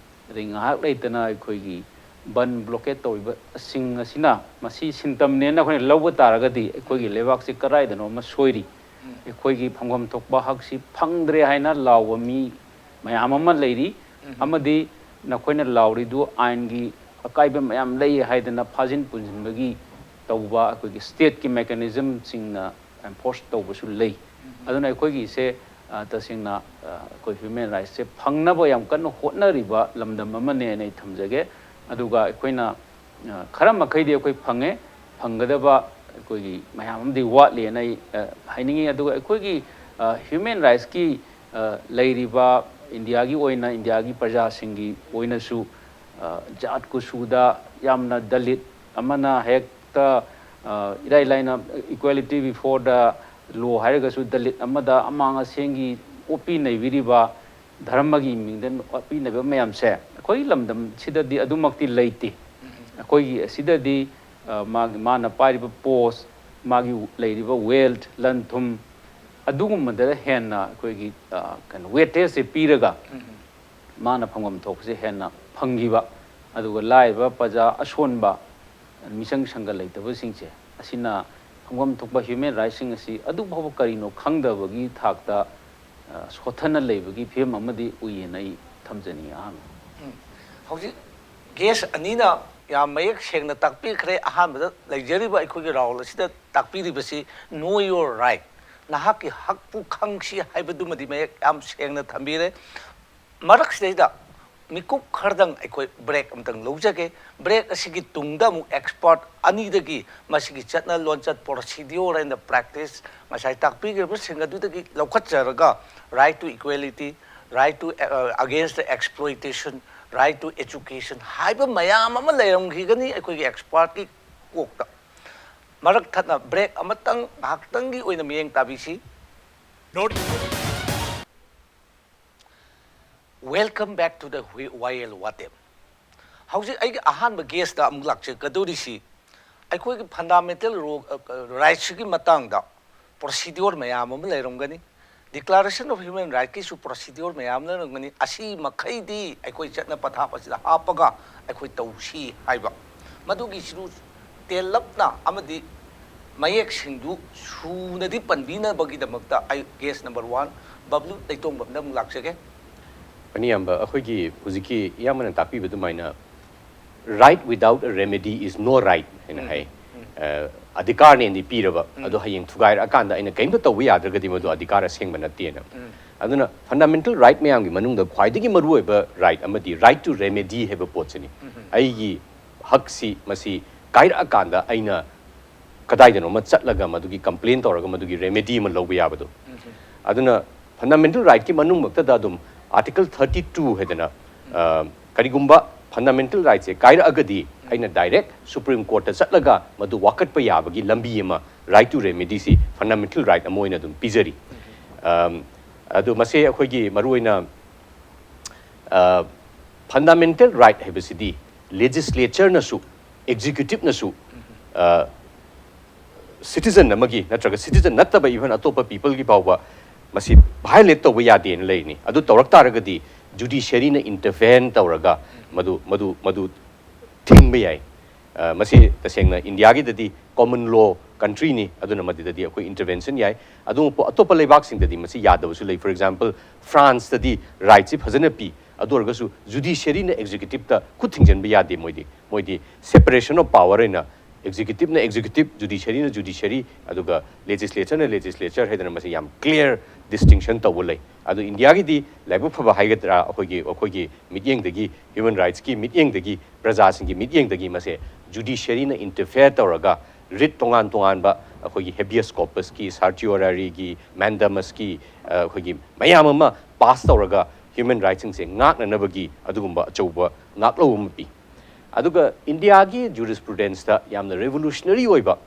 ꯑꯗꯩ ꯉꯥꯏꯍꯥꯛ ꯂꯩꯇꯅ ꯑꯩꯈꯣꯏꯒꯤ ꯕꯟ ꯕ꯭ꯂꯣꯀꯦꯠ ꯇꯧꯔꯤꯕꯁꯤꯡ ꯑꯁꯤꯅ ꯃꯁꯤ ꯁꯤꯟꯇꯝꯅꯦꯅ ꯑꯩꯈꯣꯏꯅ ꯂꯧꯕ ꯇꯥꯔꯒꯗꯤ ꯑꯩꯈꯣꯏꯒꯤ ꯂꯩꯕꯥꯛꯁꯤ ꯀꯗꯥꯏꯗꯅꯣ ꯑꯃ ꯁꯣꯏꯔꯤ꯫ ꯑꯩꯈꯣꯏꯒꯤ ꯐꯪꯐꯝ ꯊꯣꯛꯄ ꯍꯛꯁꯤ ꯐꯪꯗ꯭ꯔꯦ ꯍꯥꯏꯅ ꯂꯥꯎꯕ ꯃꯤ ꯃꯌꯥꯝ ꯑꯃ ꯂꯩꯔꯤ꯫ ꯑꯃꯗꯤ ꯅꯈꯣꯏꯅ ꯂꯥꯎꯔꯤꯗꯨ ꯑꯥꯏꯟꯒꯤ ꯑꯀꯥꯏꯕ ꯃꯌꯥꯝ ꯂꯩ ꯍꯥꯏꯗꯅ ꯐꯥꯖꯤꯟ ꯄꯨꯟꯁꯤꯟꯕꯒꯤ ꯇꯧꯕ ꯑꯩꯈꯣꯏꯒꯤ ꯁ꯭ꯇꯦꯠꯀꯤ ꯃꯦꯀꯥꯅꯤꯖꯝꯁꯤꯡꯅ ꯑꯦꯟꯐꯣꯔꯁ ꯇꯧꯕꯁꯨ ꯂꯩ꯫ ꯑꯗꯨꯅ ꯑꯩꯈꯣꯏꯒꯤꯁꯦ, ꯑ, ꯇꯁꯦꯡꯅ, ꯑ, ꯑꯩꯈꯣꯏ ꯍ꯭ꯌꯨꯃꯦꯟ ꯔꯥꯏꯠꯁꯦ ꯐꯪꯅꯕ ꯌꯥꯝ ꯀꯟꯅ ꯍꯣꯠꯅꯔꯤꯕ ꯂꯝꯗꯝ ꯑꯃꯅꯦꯅ ꯑꯩ ꯊꯝꯖꯒꯦ꯫ ꯑꯗꯨꯒ ꯑꯩꯈꯣꯏꯅ, ꯑ, ꯈꯔ ꯃꯈꯩꯗꯤ ꯑꯩꯈꯣꯏ ꯐꯪꯉꯦ, ꯐꯪꯒꯗꯕ ꯑꯩꯈꯣꯏꯒꯤ ꯃꯌꯥꯝ ꯑꯃꯗꯤ ꯋꯥꯠꯂꯤꯅ ꯑꯩ, ꯑ, ꯍꯥꯏꯅꯤꯡꯉꯤ꯫ ꯑꯗꯨꯒ ꯑꯩꯈꯣꯏꯒꯤ, ꯑ, ꯍ꯭ꯌꯨꯃꯦꯟ ꯔꯥꯏꯠꯁꯀꯤ, ꯑ, ꯂꯩꯔꯤꯕ ꯏꯟꯗꯤꯌꯥꯒꯤ ꯑꯣꯏꯅ, ꯏꯟꯗꯤꯌꯥꯒꯤ ꯄ꯭ꯔꯖꯥꯁꯤꯡꯒꯤ ꯑꯣꯏꯅꯁꯨ, ꯑ, ꯖꯥꯠ ꯀꯨꯆꯨꯗ ꯌꯥꯝꯅ ꯗꯂꯤꯠ ꯑꯃꯅ ꯍꯦꯛꯇ, ꯑ, ꯏꯔꯥꯏ ꯂꯥꯏꯅ equality before the law ꯍꯥꯏꯔꯒꯁꯨ ꯗꯂꯤꯠ ꯑꯃꯗ ꯑꯃꯥꯡ ꯑꯁꯦꯡꯒꯤ ꯑꯣꯠꯄꯤ ꯅꯩꯕꯤꯔꯤꯕ, ꯙꯔꯃꯒꯤ ꯃꯤꯡꯗ ꯑꯣꯠꯄꯤ ꯅꯩꯕ ꯃꯌꯥꯝꯁꯦ ꯑꯩꯈꯣꯏ ꯂꯝꯗꯝꯁꯤꯗꯗꯤ ꯑꯗꯨꯃꯛꯇꯤ ꯂꯩꯇꯦ꯫ ꯑꯩꯈꯣꯏꯒꯤ ꯑꯁꯤꯗꯗꯤ, ꯑ, ꯃꯥꯒꯤ, ꯃꯥꯅ ꯄꯥꯏꯔꯤꯕ ꯄꯣꯁ, ꯃꯥꯒꯤ ꯂꯩꯔꯤꯕ ꯋꯦꯜꯊ, ꯂꯟ ꯊꯨꯝ, ꯑꯗꯨꯒꯨꯝꯕꯗ ꯍꯦꯟꯅ ꯑꯩꯈꯣꯏꯒꯤ, ꯑ, ꯀꯩꯅꯣ, ꯋꯦꯇꯦꯖꯁꯦ ꯄꯤꯔꯒ ꯃꯥꯅ ꯐꯪꯐꯝ ꯊꯣꯛꯄꯁꯦ ꯍꯦꯟꯅ ꯐꯪꯈꯤꯕ, ꯑꯗꯨꯒ ꯂꯥꯏꯔꯕ ꯄ꯭ꯔꯖꯥ ꯑꯁꯣꯟꯕ, ꯃꯤꯆꯪ ꯁꯪꯒ ꯂꯩꯇꯕꯁꯤꯡꯁꯦ, ꯑꯁꯤꯅ ꯐꯪꯐꯝ ꯊꯣꯛꯄ ꯍ꯭ꯌꯨꯃꯦꯟ ꯔꯥꯏꯠꯁꯤꯡ ꯑꯁꯤ ꯑꯗꯨ ꯐꯥꯎꯕ ꯀꯔꯤꯅꯣ ꯈꯪꯗꯕꯒꯤ ꯊꯥꯛꯇ, ꯑ, ꯁꯣꯠꯊꯅ ꯂꯩꯕꯒꯤ ꯐꯤꯕꯝ ꯑꯃꯗꯤ ꯎꯏꯌꯦꯅ ꯑꯩ ꯊꯝꯖꯅꯤꯡꯉꯤ꯫ ꯑꯍꯥꯟꯕ ꯎꯝ꯫ ꯍꯧꯖꯤꯛ ꯒꯦꯁ ꯑꯅꯤꯅ ꯌꯥꯝ ꯃꯌꯦꯛ ꯁꯦꯡꯅ ꯇꯥꯛꯄꯤꯈ꯭ꯔꯦ꯫ ꯑꯍꯥꯟꯕꯗ ꯂꯩꯖꯔꯤꯕ ꯑꯩꯈꯣꯏꯒꯤ ꯔꯥꯎꯜ ꯑꯁꯤꯗ ꯇꯥꯛꯄꯤꯔꯤꯕꯁꯤ "Know your right", ꯅꯍꯥꯛꯀꯤ ꯍꯛꯄꯨ ꯈꯪꯁꯤ ꯍꯥꯏꯕꯗꯨꯃꯗꯤ ꯃꯌꯦꯛ ꯌꯥꯝ ꯁꯦꯡꯅ ꯊꯝꯕꯤꯔꯦ꯫ ꯃꯔꯛꯁꯤꯗꯩꯗ ꯃꯤꯀꯨꯞ ꯈꯔꯗꯪ ꯑꯩꯈꯣꯏ ꯕ꯭ꯔꯦꯛ ꯑꯃꯇꯪ ꯂꯧꯖꯒꯦ꯫ ꯕ꯭ꯔꯦꯛ ꯑꯁꯤꯒꯤ ꯇꯨꯡꯗ ꯑꯃꯨꯛ ꯑꯦꯛꯁꯄꯔꯠ ꯑꯅꯤꯗꯒꯤ ꯃꯁꯤꯒꯤ ꯆꯠꯅ ꯂꯣꯟꯆꯠ, procedure and practice, ꯉꯁꯥꯏ ꯇꯥꯛꯄꯤꯈ꯭ꯔꯤꯕꯁꯤꯡ ꯑꯗꯨꯗꯒꯤ ꯂꯧꯈꯠꯆꯔꯒ right to equality, right to, uh, against the exploitation, right to education ꯍꯥꯏꯕ ꯃꯌꯥꯝ ꯑꯃ ꯂꯩꯔꯝꯈꯤꯒꯅꯤ ꯑꯩꯈꯣꯏꯒꯤ ꯑꯦꯛꯁꯄꯔꯠꯀꯤ ꯀꯣꯛꯇ꯫ ꯃꯔꯛ ꯊꯠꯅ ꯕ꯭ꯔꯦꯛ ꯑꯃꯇꯪ ꯉꯥꯏꯍꯥꯛꯇꯪꯒꯤ ꯑꯣꯏꯅ ꯃꯤꯠꯌꯦꯡ ꯇꯥꯕꯤꯁꯤ꯫ Note. Welcome back to the ꯋꯥꯌꯦꯜ ꯋꯥꯇꯦꯝ꯫ ꯍꯧꯖꯤꯛ ꯑꯩꯒꯤ ꯑꯍꯥꯟꯕ ꯒꯦꯁꯇ ꯑꯃꯨꯛ ꯂꯥꯛꯆꯒꯗꯧꯔꯤꯁꯤ ꯑꯩꯈꯣꯏꯒꯤ ꯐꯟꯗꯥꯃꯦꯟꯇꯦꯜ ꯔꯣ-, ꯑ, ꯑ, ꯔꯥꯏꯠꯁꯤꯒꯤ ꯃꯇꯥꯡꯗ ꯄ꯭ꯔꯣꯁꯤꯗ꯭ꯌꯣꯔ ꯃꯌꯥꯝ ꯑꯃ ꯂꯩꯔꯝꯒꯅꯤ꯫ Declaration of Human Rightꯀꯤꯁꯨ procedure ꯃꯌꯥꯝ ꯂꯩꯔꯝꯒꯅꯤ꯫ ꯑꯁꯤ ꯃꯈꯩꯗꯤ ꯑꯩꯈꯣꯏ ꯆꯠꯅ ꯄꯊꯥꯞ ꯑꯁꯤꯗ ꯍꯥꯞꯄꯒ ꯑꯩꯈꯣꯏ ꯇꯧꯁꯤ ꯍꯥꯏꯕ꯫ ꯃꯗꯨꯒꯤꯁꯤꯁꯨ ꯇꯦꯜꯂꯞꯅ ꯑꯃꯗꯤ ꯃꯌꯦꯛ ꯁꯦꯡꯗꯨ ꯁꯨꯅꯗꯤ ꯄꯟꯕꯤꯅꯕꯒꯤꯗꯃꯛꯇ ꯑꯩ guest number one ꯕꯕ꯭ꯂꯨ ꯂꯩꯇꯣꯡꯕꯝꯗ ꯑꯃꯨꯛ ꯂꯥꯛꯆꯒꯦ꯫ ꯑꯅꯤ ꯏꯌꯥꯝꯕ, ꯑꯩꯈꯣꯏꯒꯤ ꯍꯧꯖꯤꯛꯀꯤ ꯏꯌꯥꯝꯕꯅ ꯇꯥꯛꯄꯤꯕ ꯑꯗꯨꯃꯥꯏꯅ, "Right without a remedy is no right" ꯍꯥꯏꯅ ꯍꯥꯏ꯫ ꯑ, ꯑꯙꯤꯀꯥꯔꯅꯦꯅꯗꯤ ꯄꯤꯔꯕ, ꯑꯗꯣ ꯍꯌꯦꯡ ꯊꯨꯒꯥꯏꯔꯛꯑꯀꯥꯟꯗ ꯑꯩꯅ ꯀꯔꯤꯝꯇ ꯇꯧꯕ ꯌꯥꯗ꯭ꯔꯒꯗꯤ ꯃꯗꯨ ꯑꯙꯤꯀꯥꯔ ꯑꯁꯦꯡꯕ ꯅꯠꯇꯦꯅ꯫ ꯑꯗꯨꯅ fundamental right ꯃꯌꯥꯝꯒꯤ ꯃꯅꯨꯡꯗ ꯈ꯭ꯋꯥꯏꯗꯒꯤ ꯃꯔꯨꯑꯣꯏꯕ right ꯑꯃꯗꯤ right to remedy ꯍꯥꯏꯕ ꯄꯣꯠꯁꯤꯅꯤ꯫ ꯑꯩꯒꯤ ꯍꯛꯁꯤ ꯃꯁꯤ ꯀꯥꯏꯔꯛꯑꯀꯥꯟꯗ ꯑꯩꯅ ꯀꯗꯥꯏꯗꯅꯣꯃ ꯆꯠꯂꯒ ꯃꯗꯨꯒꯤ complain ꯇꯧꯔꯒ ꯃꯗꯨꯒꯤ remedy ꯑꯃ ꯂꯧꯕ ꯌꯥꯕꯗꯣ꯫ ꯑꯗꯨꯅ fundamental rightꯀꯤ ꯃꯅꯨꯡꯃꯛꯇꯗ ꯑꯗꯨꯝ article thirty two ꯍꯥꯏꯗꯅ, ꯑ, ꯀꯔꯤꯒꯨꯝꯕ fundamental rightꯁꯦ ꯀꯥꯏꯔꯛꯑꯒꯗꯤ ꯑꯩꯅ direct Supreme Courtꯇ ꯆꯠꯂꯒ ꯃꯗꯨ ꯋꯥꯀꯠꯄ ꯌꯥꯕꯒꯤ ꯂꯝꯕꯤ ꯑꯃ, right to remedyꯁꯤ fundamental right ꯑꯃ ꯑꯣꯏꯅ ꯑꯗꯨꯝ ꯄꯤꯖꯔꯤ꯫ ꯑꯝ, ꯑꯗꯨ ꯃꯁꯦ ꯑꯩꯈꯣꯏꯒꯤ ꯃꯔꯨꯑꯣꯏꯅ, ꯑ, fundamental right ꯍꯥꯏꯕꯁꯤꯗꯤ legislatureꯅꯁꯨ, executiveꯅꯁꯨ, ꯑ, citizen ꯑꯃꯒꯤ ꯅꯠꯇ꯭ꯔꯒ citizen ꯅꯠꯇꯕ even ꯑꯇꯣꯞꯄ peopleꯒꯤ ꯐꯥꯎꯕ ꯃꯁꯤ violate ꯇꯧꯕ ꯌꯥꯗꯦꯅ ꯂꯩꯔꯤꯅꯤ꯫ ꯑꯗꯨ ꯇꯧꯔꯛ ꯇꯥꯔꯒꯗꯤ judiciaryꯅ intervene ꯇꯧꯔꯒ ꯃꯗꯨ, ꯃꯗꯨ, ꯃꯗꯨ ꯊꯤꯡꯕ ꯌꯥꯏ꯫ ꯑ, ꯃꯁꯤ ꯇꯁꯦꯡꯅ ꯏꯟꯗꯤꯌꯥꯒꯤꯗꯗꯤ common law countryꯅꯤ, ꯑꯗꯨꯅ ꯃꯗꯨꯗꯗꯤ ꯑꯩꯈꯣꯏ intervention ꯌꯥꯏ꯫ ꯑꯗꯨꯕꯨ ꯑꯇꯣꯞꯄ ꯂꯩꯕꯥꯛꯁꯤꯡꯗꯗꯤ ꯃꯁꯤ ꯌꯥꯗꯕꯁꯨ ꯂꯩ꯫ For example, Franceꯇꯗꯤ rightꯁꯤ ꯐꯖꯅ ꯄꯤ, ꯑꯗꯨ ꯑꯣꯏꯔꯒꯁꯨ judiciaryꯅ executiveꯇ ꯈꯨꯠ ꯊꯤꯡꯖꯤꯟꯕ ꯌꯥꯗꯦ꯫ ꯃꯣꯏꯗꯤ, ꯃꯣꯏꯗꯤ separation of power ꯑꯣꯏꯅ executiveꯅ executive, judiciaryꯅ judiciary, ꯑꯗꯨꯒ legislatureꯅ legislature ꯍꯥꯏꯗꯅ ꯃꯁꯤ ꯌꯥꯝ clear distinction ꯇꯧꯕ ꯂꯩ꯫ ꯑꯗꯨ ꯏꯟꯗꯤꯌꯥꯒꯤꯗꯤ ꯂꯥꯏꯕꯛ ꯐꯕ ꯍꯥꯏꯒꯗ꯭ꯔꯥ, ꯑꯩꯈꯣꯏꯒꯤ, ꯑꯩꯈꯣꯏꯒꯤ ꯃꯤꯠꯌꯦꯡꯗꯒꯤ, human rightsꯀꯤ ꯃꯤꯠꯌꯦꯡꯗꯒꯤ, ꯄ꯭ꯔꯖꯥꯁꯤꯡꯒꯤ ꯃꯤꯠꯌꯦꯡꯗꯒꯤ ꯃꯁꯦ judiciaryꯅ interfere ꯇꯧꯔꯒ writ ꯇꯣꯉꯥꯟ ꯇꯣꯉꯥꯟꯕ ꯑꯩꯈꯣꯏꯒꯤ habeas corpusꯀꯤ, certiorariꯒꯤ, mandamusꯀꯤ, ꯑ, ꯑꯩꯈꯣꯏꯒꯤ ꯃꯌꯥꯝ ꯑꯃ pass ꯇꯧꯔꯒ human rightsꯁꯤꯡꯁꯦ ꯉꯥꯛꯅꯅꯕꯒꯤ ꯑꯗꯨꯒꯨꯝꯕ ꯑꯆꯧꯕ ꯉꯥꯛꯂꯧ ꯑꯃ ꯄꯤ꯫ ꯑꯗꯨꯒ ꯏꯟꯗꯤꯌꯥꯒꯤ jurisprudenceꯇ ꯌꯥꯝꯅ revolutionary ꯑꯣꯏꯕ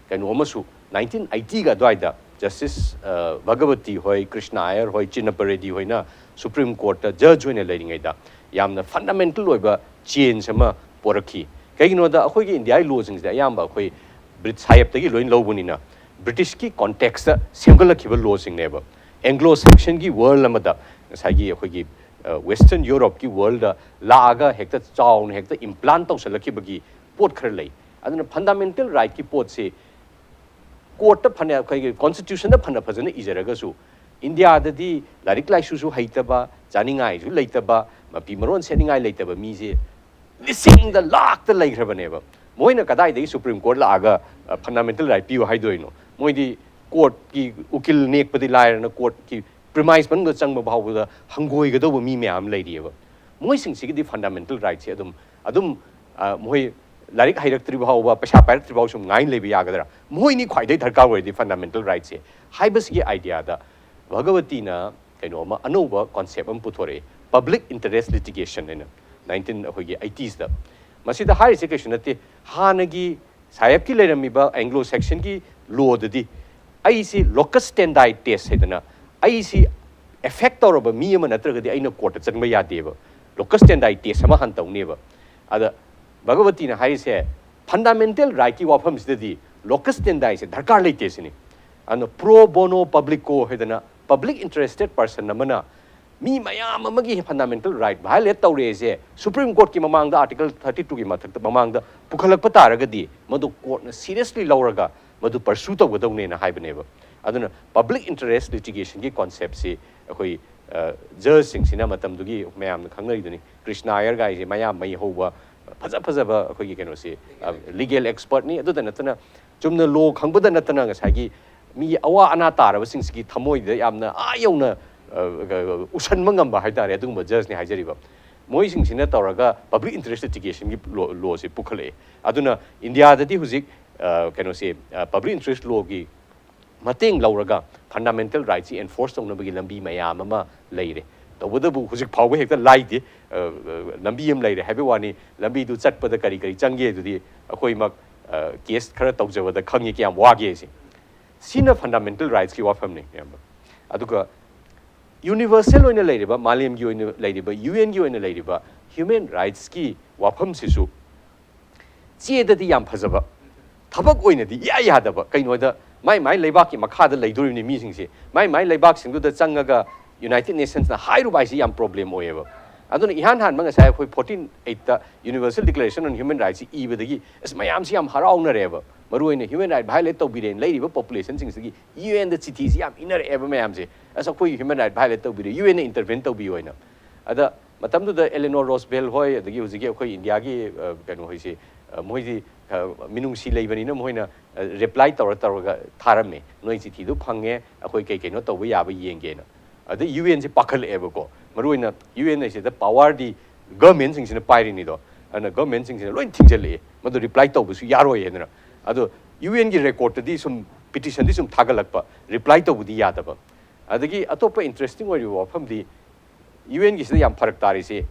ꯀꯩꯅꯣ ꯑꯃꯁꯨ nineteen eightyꯒ ꯑꯗꯨꯋꯥꯏꯗ Justice, ꯑ, ꯚꯒꯕꯇꯤ ꯍꯣꯏ, ꯀ꯭ꯔꯤꯁꯅ ꯑꯌꯔ ꯍꯣꯏ, ꯆꯤꯟꯅꯄ ꯔꯦꯗꯤ ꯍꯣꯏꯅ Supreme Courtꯇ judge ꯑꯣꯏꯅ ꯂꯩꯔꯤꯉꯩꯗ ꯌꯥꯝꯅ fundamental ꯑꯣꯏꯕ change ꯑꯃ ꯄꯣꯔꯛꯈꯤ꯫ ꯀꯩꯒꯤꯅꯣꯗ ꯑꯩꯈꯣꯏꯒꯤ ꯏꯟꯗꯤꯌꯥꯒꯤ lawꯁꯤꯡꯁꯤꯗꯤ ꯑꯌꯥꯝꯕ ꯑꯩꯈꯣꯏ ꯕ꯭ꯔꯤꯠ ꯁꯥꯍꯦꯕꯇꯒꯤ ꯂꯣꯏ ꯂꯧꯕꯅꯤꯅ Britishꯀꯤ contextꯇ ꯁꯦꯝꯒꯠꯂꯛꯈꯤꯕ lawꯁꯤꯡꯅꯦꯕ꯫ ꯑꯦꯡꯒ꯭ꯂꯣ ꯁꯦꯛꯁꯟꯒꯤ ꯋꯥꯔꯜ ꯑꯃꯗ ꯉꯁꯥꯏꯒꯤ ꯑꯩꯈꯣꯏꯒꯤ ꯋꯦꯁꯇꯔꯟ ꯌꯨꯔꯣꯞꯀꯤ ꯋꯥꯔꯜꯗ ꯂꯥꯛꯑꯒ ꯍꯦꯛꯇ ꯆꯥꯎꯅ ꯍꯦꯛꯇ ꯏꯝꯄ꯭ꯂꯥꯟ ꯇꯧꯁꯜꯂꯛꯈꯤꯕꯒꯤ ꯄꯣꯠ ꯈꯔ ꯂꯩ꯫ ꯑꯗꯨꯅ ꯐꯟꯗꯥꯃꯦꯟꯇꯦꯜ ꯔꯥꯏꯠꯀꯤ ꯄꯣꯠꯁꯤ ꯀꯣꯔꯠꯇ ꯐꯅ ꯑꯩꯈꯣꯏꯒꯤ ꯀꯣꯟꯁꯇꯤꯇ꯭ꯌꯨꯁꯟꯗ ꯐꯅ ꯐꯖꯅ ꯏꯖꯔꯒꯁꯨ ꯏꯟꯗꯤꯌꯥꯗꯗꯤ ꯂꯥꯏꯔꯤꯛ ꯂꯥꯏꯁꯨꯁꯨ ꯍꯩꯇꯕ, ꯆꯥꯅꯤꯡꯉꯥꯏꯁꯨ ꯂꯩꯇꯕ, ꯃꯐꯤ ꯃꯔꯣꯟ ꯁꯦꯠꯅꯤꯡꯉꯥꯏ ꯂꯩꯇꯕ ꯃꯤꯁꯦ ꯂꯤꯁꯤꯡꯗ ꯂꯥꯛꯇ ꯂꯩꯈ꯭ꯔꯕꯅꯦꯕ꯫ ꯃꯣꯏꯅ ꯀꯗꯥꯏꯗꯒꯤ ꯁꯨꯄ꯭ꯔꯤꯝ ꯀꯣꯔꯠ ꯂꯥꯛꯑꯒ ꯐꯟꯗꯥꯃꯦꯟꯇꯦꯜ ꯔꯥꯏꯠ ꯄꯤꯌꯨ ꯍꯥꯏꯗꯣꯏꯅꯣ? ꯃꯣꯏꯗꯤ ꯀꯣꯔꯠꯀꯤ ꯎꯀꯤꯜ ꯅꯦꯛꯄꯗꯤ ꯂꯥꯏꯔꯅ ꯀꯣꯔꯠꯀꯤ ꯄ꯭ꯔꯤꯃꯥꯏꯁ ꯃꯅꯨꯡꯗ ꯆꯪꯕ ꯐꯥꯎꯕꯗ ꯍꯪꯒꯣꯏꯒꯗꯧꯕ ꯃꯤ ꯃꯌꯥꯝ ꯂꯩꯔꯤꯑꯕ꯫ ꯃꯣꯏꯁꯤꯡꯁꯤꯒꯤꯗꯤ ꯐꯟꯗꯥꯃꯦꯟꯇꯦꯜ ꯔꯥꯏꯠꯁꯦ ꯑꯗꯨꯝ ꯑꯗꯨꯝ ꯃꯣꯏ ꯂꯥꯏꯔꯤꯛ ꯍꯩꯔꯛꯇ꯭ꯔꯤ ꯐꯥꯎꯕ, ꯄꯩꯁꯥ ꯄꯥꯏꯔꯛꯇ꯭ꯔꯤ ꯐꯥꯎ ꯁꯨꯝ ꯉꯥꯏꯅ ꯂꯩꯕ ꯌꯥꯒꯗ꯭ꯔꯥ? ꯃꯣꯏꯅꯤ ꯈ꯭ꯋꯥꯏꯗꯒꯤ ꯗꯔꯀꯥꯔ ꯑꯣꯏꯔꯗꯤ ꯐꯟꯗꯥꯃꯦꯟꯇꯦꯜ ꯔꯥꯏꯠꯁꯦ ꯍꯥꯏꯕꯁꯤꯒꯤ ꯑꯥꯏꯗꯤꯌꯥꯗ ꯚꯒꯕꯇꯤꯅ ꯀꯩꯅꯣ ꯑꯃ ꯑꯅꯧꯕ ꯀꯣꯟꯁꯦꯞ ꯑꯃ ꯄꯨꯊꯣꯔꯛꯑꯦ, ꯄꯕ꯭ꯂꯤꯛ ꯏꯟꯇꯔꯦꯁ ꯂꯤꯇꯤꯒꯦꯁꯟ ꯍꯥꯏꯅ, ꯅꯥꯏꯟꯇꯤꯟ ꯑꯩꯈꯣꯏꯒꯤ ꯑꯩꯇꯤꯁꯇ꯫ ꯃꯁꯤꯗ ꯍꯥꯏꯔꯤꯁꯦ ꯀꯩꯁꯨ ꯅꯠꯇꯦ, ꯍꯥꯟꯅꯒꯤ ꯁꯥꯍꯦꯕꯀꯤ ꯂꯩꯔꯝꯃꯤꯕ ꯑꯦꯡꯒ꯭ꯂꯣ ꯁꯦꯛꯁꯟꯒꯤ ꯂꯣꯗꯗꯤ ꯑꯩꯁꯤ ꯂꯣꯀꯁ ꯁ꯭ꯇꯦꯟꯗꯥꯏ ꯇꯦꯁ ꯍꯥꯏꯗꯅ ꯑꯩꯁꯤ ꯑꯦꯐꯦꯛ ꯇꯧꯔꯕ ꯃꯤ ꯑꯃ ꯅꯠꯇ꯭ꯔꯒꯗꯤ ꯑꯩꯅ ꯀꯣꯔꯠꯇ ꯆꯪꯕ ꯌꯥꯗꯦꯕ꯫ ꯂꯣꯀꯁ ꯁ꯭ꯇꯦꯟꯗꯥꯏ ꯇꯦꯁ ꯑꯃ ꯍꯥꯟꯅ ꯇꯧꯅꯦꯕ꯫ ꯑꯗ ꯚꯒꯕꯇꯤꯅ ꯍꯥꯏꯔꯤꯁꯦ ꯐꯟꯗꯥꯃꯦꯟꯇꯦꯜ ꯔꯥꯏꯠꯀꯤ ꯋꯥꯐꯝꯁꯤꯗꯗꯤ ꯂꯣꯀꯁ ꯁ꯭ꯇꯦꯟꯗꯥꯏꯁꯦ ꯗꯔꯀꯥꯔ ꯂꯩꯇꯦ ꯁꯤꯅꯤ꯫ ꯑꯗꯨꯅ ꯄ꯭ꯔꯣ ꯕꯣꯅꯣ ꯄꯕ꯭ꯂꯤꯛꯀꯣ ꯍꯥꯏꯗꯅ ꯄꯕ꯭ꯂꯤꯛ ꯏꯟꯇꯔꯦꯁꯇꯦꯠ ꯄꯔꯁꯟ ꯑꯃꯅ ꯃꯤ ꯃꯌꯥꯝ ꯑꯃꯒꯤ ꯐꯟꯗꯥꯃꯦꯟꯇꯦꯜ ꯔꯥꯏꯠ ꯚꯥꯏꯑꯣꯂꯦꯠ ꯇꯧꯔꯦꯁꯦ ꯁꯨꯄ꯭ꯔꯤꯝ ꯀꯣꯔꯠꯀꯤ ꯃꯃꯥꯡꯗ, ꯑꯥꯔꯇꯤꯀꯜ ꯊꯥꯔꯇꯤ ꯇꯨꯒꯤ ꯃꯊꯛꯇ, ꯃꯃꯥꯡꯗ ꯄꯨꯈꯠꯂꯛꯄ ꯇꯥꯔꯒꯗꯤ ꯃꯗꯨ ꯀꯣꯔꯠꯅ ꯁꯤꯔꯤꯌꯁꯂꯤ ꯂꯧꯔꯒ ꯃꯗꯨ ꯄꯔꯁꯨ ꯇꯧꯒꯗꯧꯅꯦꯅ ꯍꯥꯏꯕꯅꯦꯕ꯫ ꯑꯗꯨꯅ ꯄꯕ꯭ꯂꯤꯛ ꯏꯟꯇꯔꯦꯁ ꯂꯤꯇꯤꯒꯦꯁꯟꯒꯤ ꯀꯣꯟꯁꯦꯞꯁꯤ ꯑꯩꯈꯣꯏ ꯖꯖꯁꯤꯡꯁꯤꯅ ꯃꯇꯝꯗꯨꯒꯤ ꯃꯌꯥꯝꯅ ꯈꯪꯅꯔꯤꯗꯨꯅꯤ, ꯀ꯭ꯔꯤꯁꯅ ꯑꯥꯌꯔ ꯒꯥꯏꯁꯦ ꯃꯌꯥꯝ ꯃꯩ ꯍꯧꯕ ꯐꯖ ꯐꯖꯕ ꯑꯩꯈꯣꯏꯒꯤ ꯀꯩꯅꯣꯁꯤ ꯂꯤꯒꯦꯜ ꯑꯦꯛꯁꯄꯔꯠꯅꯤ꯫ ꯑꯗꯨꯗ ꯅꯠꯇꯅ ꯆꯨꯝꯅ ꯂꯣ ꯈꯪꯕꯗ ꯅꯠꯇꯅ ꯉꯁꯥꯏꯒꯤ ꯃꯤ ꯑꯋꯥ ꯑꯅꯥ ꯇꯥꯔꯕꯁꯤꯡꯁꯤꯒꯤ ꯊꯃꯣꯏꯗ ꯌꯥꯝꯅ ꯑꯥ ꯌꯧꯅ ꯎꯁꯟꯕ ꯉꯝꯕ ꯍꯥꯏꯇꯥꯔꯦ ꯑꯗꯨꯒꯨꯝꯕ ꯖꯖꯅꯤ ꯍꯥꯏꯖꯔꯤꯕ꯫ ꯃꯣꯏꯁꯤꯡꯁꯤꯅ ꯇꯧꯔꯒ ꯄꯕ꯭ꯂꯤꯛ ꯏꯟꯇꯔꯦꯁ ꯂꯤꯇꯤꯒꯦꯁꯟꯒꯤ ꯂꯣ, ꯂꯣꯁꯤ ꯄꯨꯈꯠꯂꯛꯑꯦ꯫ ꯑꯗꯨꯅ ꯏꯟꯗꯤꯌꯥꯗꯗꯤ ꯍꯧꯖꯤꯛ ꯀꯩꯅꯣꯁꯤ ꯄꯕ꯭ꯂꯤꯛ ꯏꯟꯇꯔꯦꯁ ꯂꯣꯒꯤ ꯃꯇꯦꯡ ꯂꯧꯔꯒ ꯐꯟꯗꯥꯃꯦꯟꯇꯦꯜ ꯔꯥꯏꯠꯁꯤ ꯑꯦꯟꯐꯣꯔꯁ ꯇꯧꯅꯕꯒꯤ ꯂꯝꯕꯤ ꯃꯌꯥꯝ ꯑꯃ ꯂꯩꯔꯦ꯫ ꯇꯧꯕꯇꯕꯨ ꯍꯧꯖꯤꯛ ꯐꯥꯎꯕ ꯍꯦꯛꯇ ꯂꯥꯏꯗꯦ꯫ ꯂꯝꯕꯤ ꯑꯃ ꯂꯩꯔꯦ ꯍꯥꯏꯕꯒꯤ ꯋꯥꯅꯤ, ꯂꯝꯕꯤꯗꯨ ꯆꯠꯄꯗ ꯀꯔꯤ ꯀꯔꯤ ꯆꯪꯒꯦ ꯑꯗꯨꯗꯤ ꯑꯩꯈꯣꯏꯃꯛ ꯀꯦꯁ ꯈꯔ ꯇꯧꯖꯕꯗ ꯈꯪꯉꯤ ꯀꯌꯥꯝ ꯋꯥꯒꯦ ꯁꯤ꯫ ꯁꯤꯅ ꯐꯟꯗꯥꯃꯦꯟꯇꯦꯜ ꯔꯥꯏꯠꯁꯀꯤ ꯋꯥꯐꯝꯅꯤ, ꯏꯌꯥꯝꯕ꯫ ꯑꯗꯨꯒ ꯌꯨꯅꯤꯚꯔꯁꯦꯜ ꯑꯣꯏꯅ ꯂꯩꯔꯤꯕ, ꯃꯥꯂꯦꯝꯒꯤ ꯑꯣꯏꯅ ꯂꯩꯔꯤꯕ, ꯌꯨ ꯑꯦꯟꯒꯤ ꯑꯣꯏꯅ ꯂꯩꯔꯤꯕ ꯍ꯭ꯌꯨꯃꯦꯟ ꯔꯥꯏꯠꯁꯀꯤ ꯋꯥꯐꯝꯁꯤꯁꯨ ꯆꯦꯗꯗꯤ ꯌꯥꯝ ꯐꯖꯕ, ꯊꯕꯛ ꯑꯣꯏꯅꯗꯤ ꯏꯌꯥ ꯌꯥꯗꯕ꯫ ꯀꯩꯅꯣꯗ ꯃꯥꯏ ꯃꯥꯏ ꯂꯩꯕꯥꯛꯀꯤ ꯃꯈꯥꯗ ꯂꯩꯗꯣꯔꯤꯕꯅꯤ ꯃꯤꯁꯤꯡꯁꯦ꯫ ꯃꯥꯏ ꯃꯥꯏ ꯂꯩꯕꯥꯛꯁꯤꯡꯗꯨꯗ ꯆꯪꯉꯒ United Nationsꯅ ꯍꯥꯏꯔꯨꯕ ꯍꯥꯏꯁꯤ ꯌꯥꯝ problem ꯑꯣꯏꯌꯦꯕ꯫ ꯑꯗꯨꯅ ꯏꯍꯥꯟ ꯍꯥꯟꯕ ꯉꯁꯥꯏ ꯑꯩꯈꯣꯏ fourteen eight Universal Declaration on Human Rightsꯁꯤ ꯏꯕꯗꯒꯤ ꯑꯁ ꯃꯌꯥꯝꯁꯤ ꯌꯥꯝ ꯍꯔꯥꯎꯅꯔꯦꯕ꯫ ꯃꯔꯨꯑꯣꯏꯅ human right violate ꯇꯧꯕꯤꯔꯦꯅ ꯂꯩꯔꯤꯕ populationꯁꯤꯡꯁꯤꯗꯒꯤ UNꯗ ꯆꯤꯊꯤꯁꯤ ꯌꯥꯝ ꯏꯅꯔꯛꯑꯦꯕ ꯃꯌꯥꯝꯁꯦ꯫ ꯑꯁ ꯑꯩꯈꯣꯏꯒꯤ human right violate ꯇꯧꯕꯤꯔꯦ, UNꯅ intervene ꯇꯧꯕꯤꯌꯨ ꯍꯥꯏꯅ꯫ ꯑꯗ ꯃꯇꯝꯗꯨꯗ Eleanor Roosevelt ꯍꯣꯏ, ꯑꯗꯒꯤ ꯍꯧꯖꯤꯛꯀꯤ ꯑꯩꯈꯣꯏ ꯏꯟꯗꯤꯌꯥꯒꯤ, ꯑ, ꯀꯩꯅꯣ ꯍꯣꯏꯁꯤ, ꯑ, ꯃꯣꯏꯗꯤ, ꯑ, ꯃꯤꯅꯨꯡꯁꯤ ꯂꯩꯕꯅꯤꯅ ꯃꯈꯣꯏꯅ, ꯑ, reply ꯇꯧꯔ ꯇꯧꯔꯒ ꯊꯥꯔꯝꯃꯦ꯫ "ꯅꯣꯏ ꯆꯤꯊꯤꯗꯨ ꯐꯪꯉꯦ, ꯑꯩꯈꯣꯏ ꯀꯩ ꯀꯩꯅꯣ ꯇꯧꯕ ꯌꯥꯕ ꯌꯦꯡꯒꯦꯅ"꯫ ꯑꯗ UNꯁꯤ ꯄꯥꯈꯠꯂꯛꯑꯦꯕꯀꯣ꯫ ꯃꯔꯨꯑꯣꯏꯅ UN ꯍꯥꯏꯁꯤꯗ powerꯗꯤ governmentꯁꯤꯡꯁꯤꯅ ꯄꯥꯏꯔꯤꯅꯤꯗꯣ꯫ ꯑꯗꯨꯅ governmentꯁꯤꯡꯁꯤꯅ ꯂꯣꯏ ꯊꯤꯡꯖꯤꯜꯂꯛꯑꯦ꯫ ꯃꯗꯨ reply ꯇꯧꯕꯁꯨ ꯌꯥꯔꯣꯏ ꯍꯥꯏꯗꯅ꯫ ꯑꯗꯣ UNꯒꯤ recordꯇꯗꯤ ꯁꯨꯝ petitionꯗꯤ ꯁꯨꯝ ꯊꯥꯒꯠꯂꯛꯄ, reply ꯇꯧꯕꯗꯤ ꯌꯥꯗꯕ꯫ ꯑꯗꯒꯤ ꯑꯇꯣꯞꯄ interesting ꯑꯣꯏꯔꯤꯕ ꯋꯥꯐꯝꯗꯤ UNꯒꯤꯁꯤꯗ ꯌꯥꯝ ꯐꯔꯛ ꯇꯥꯔꯤꯁꯤ,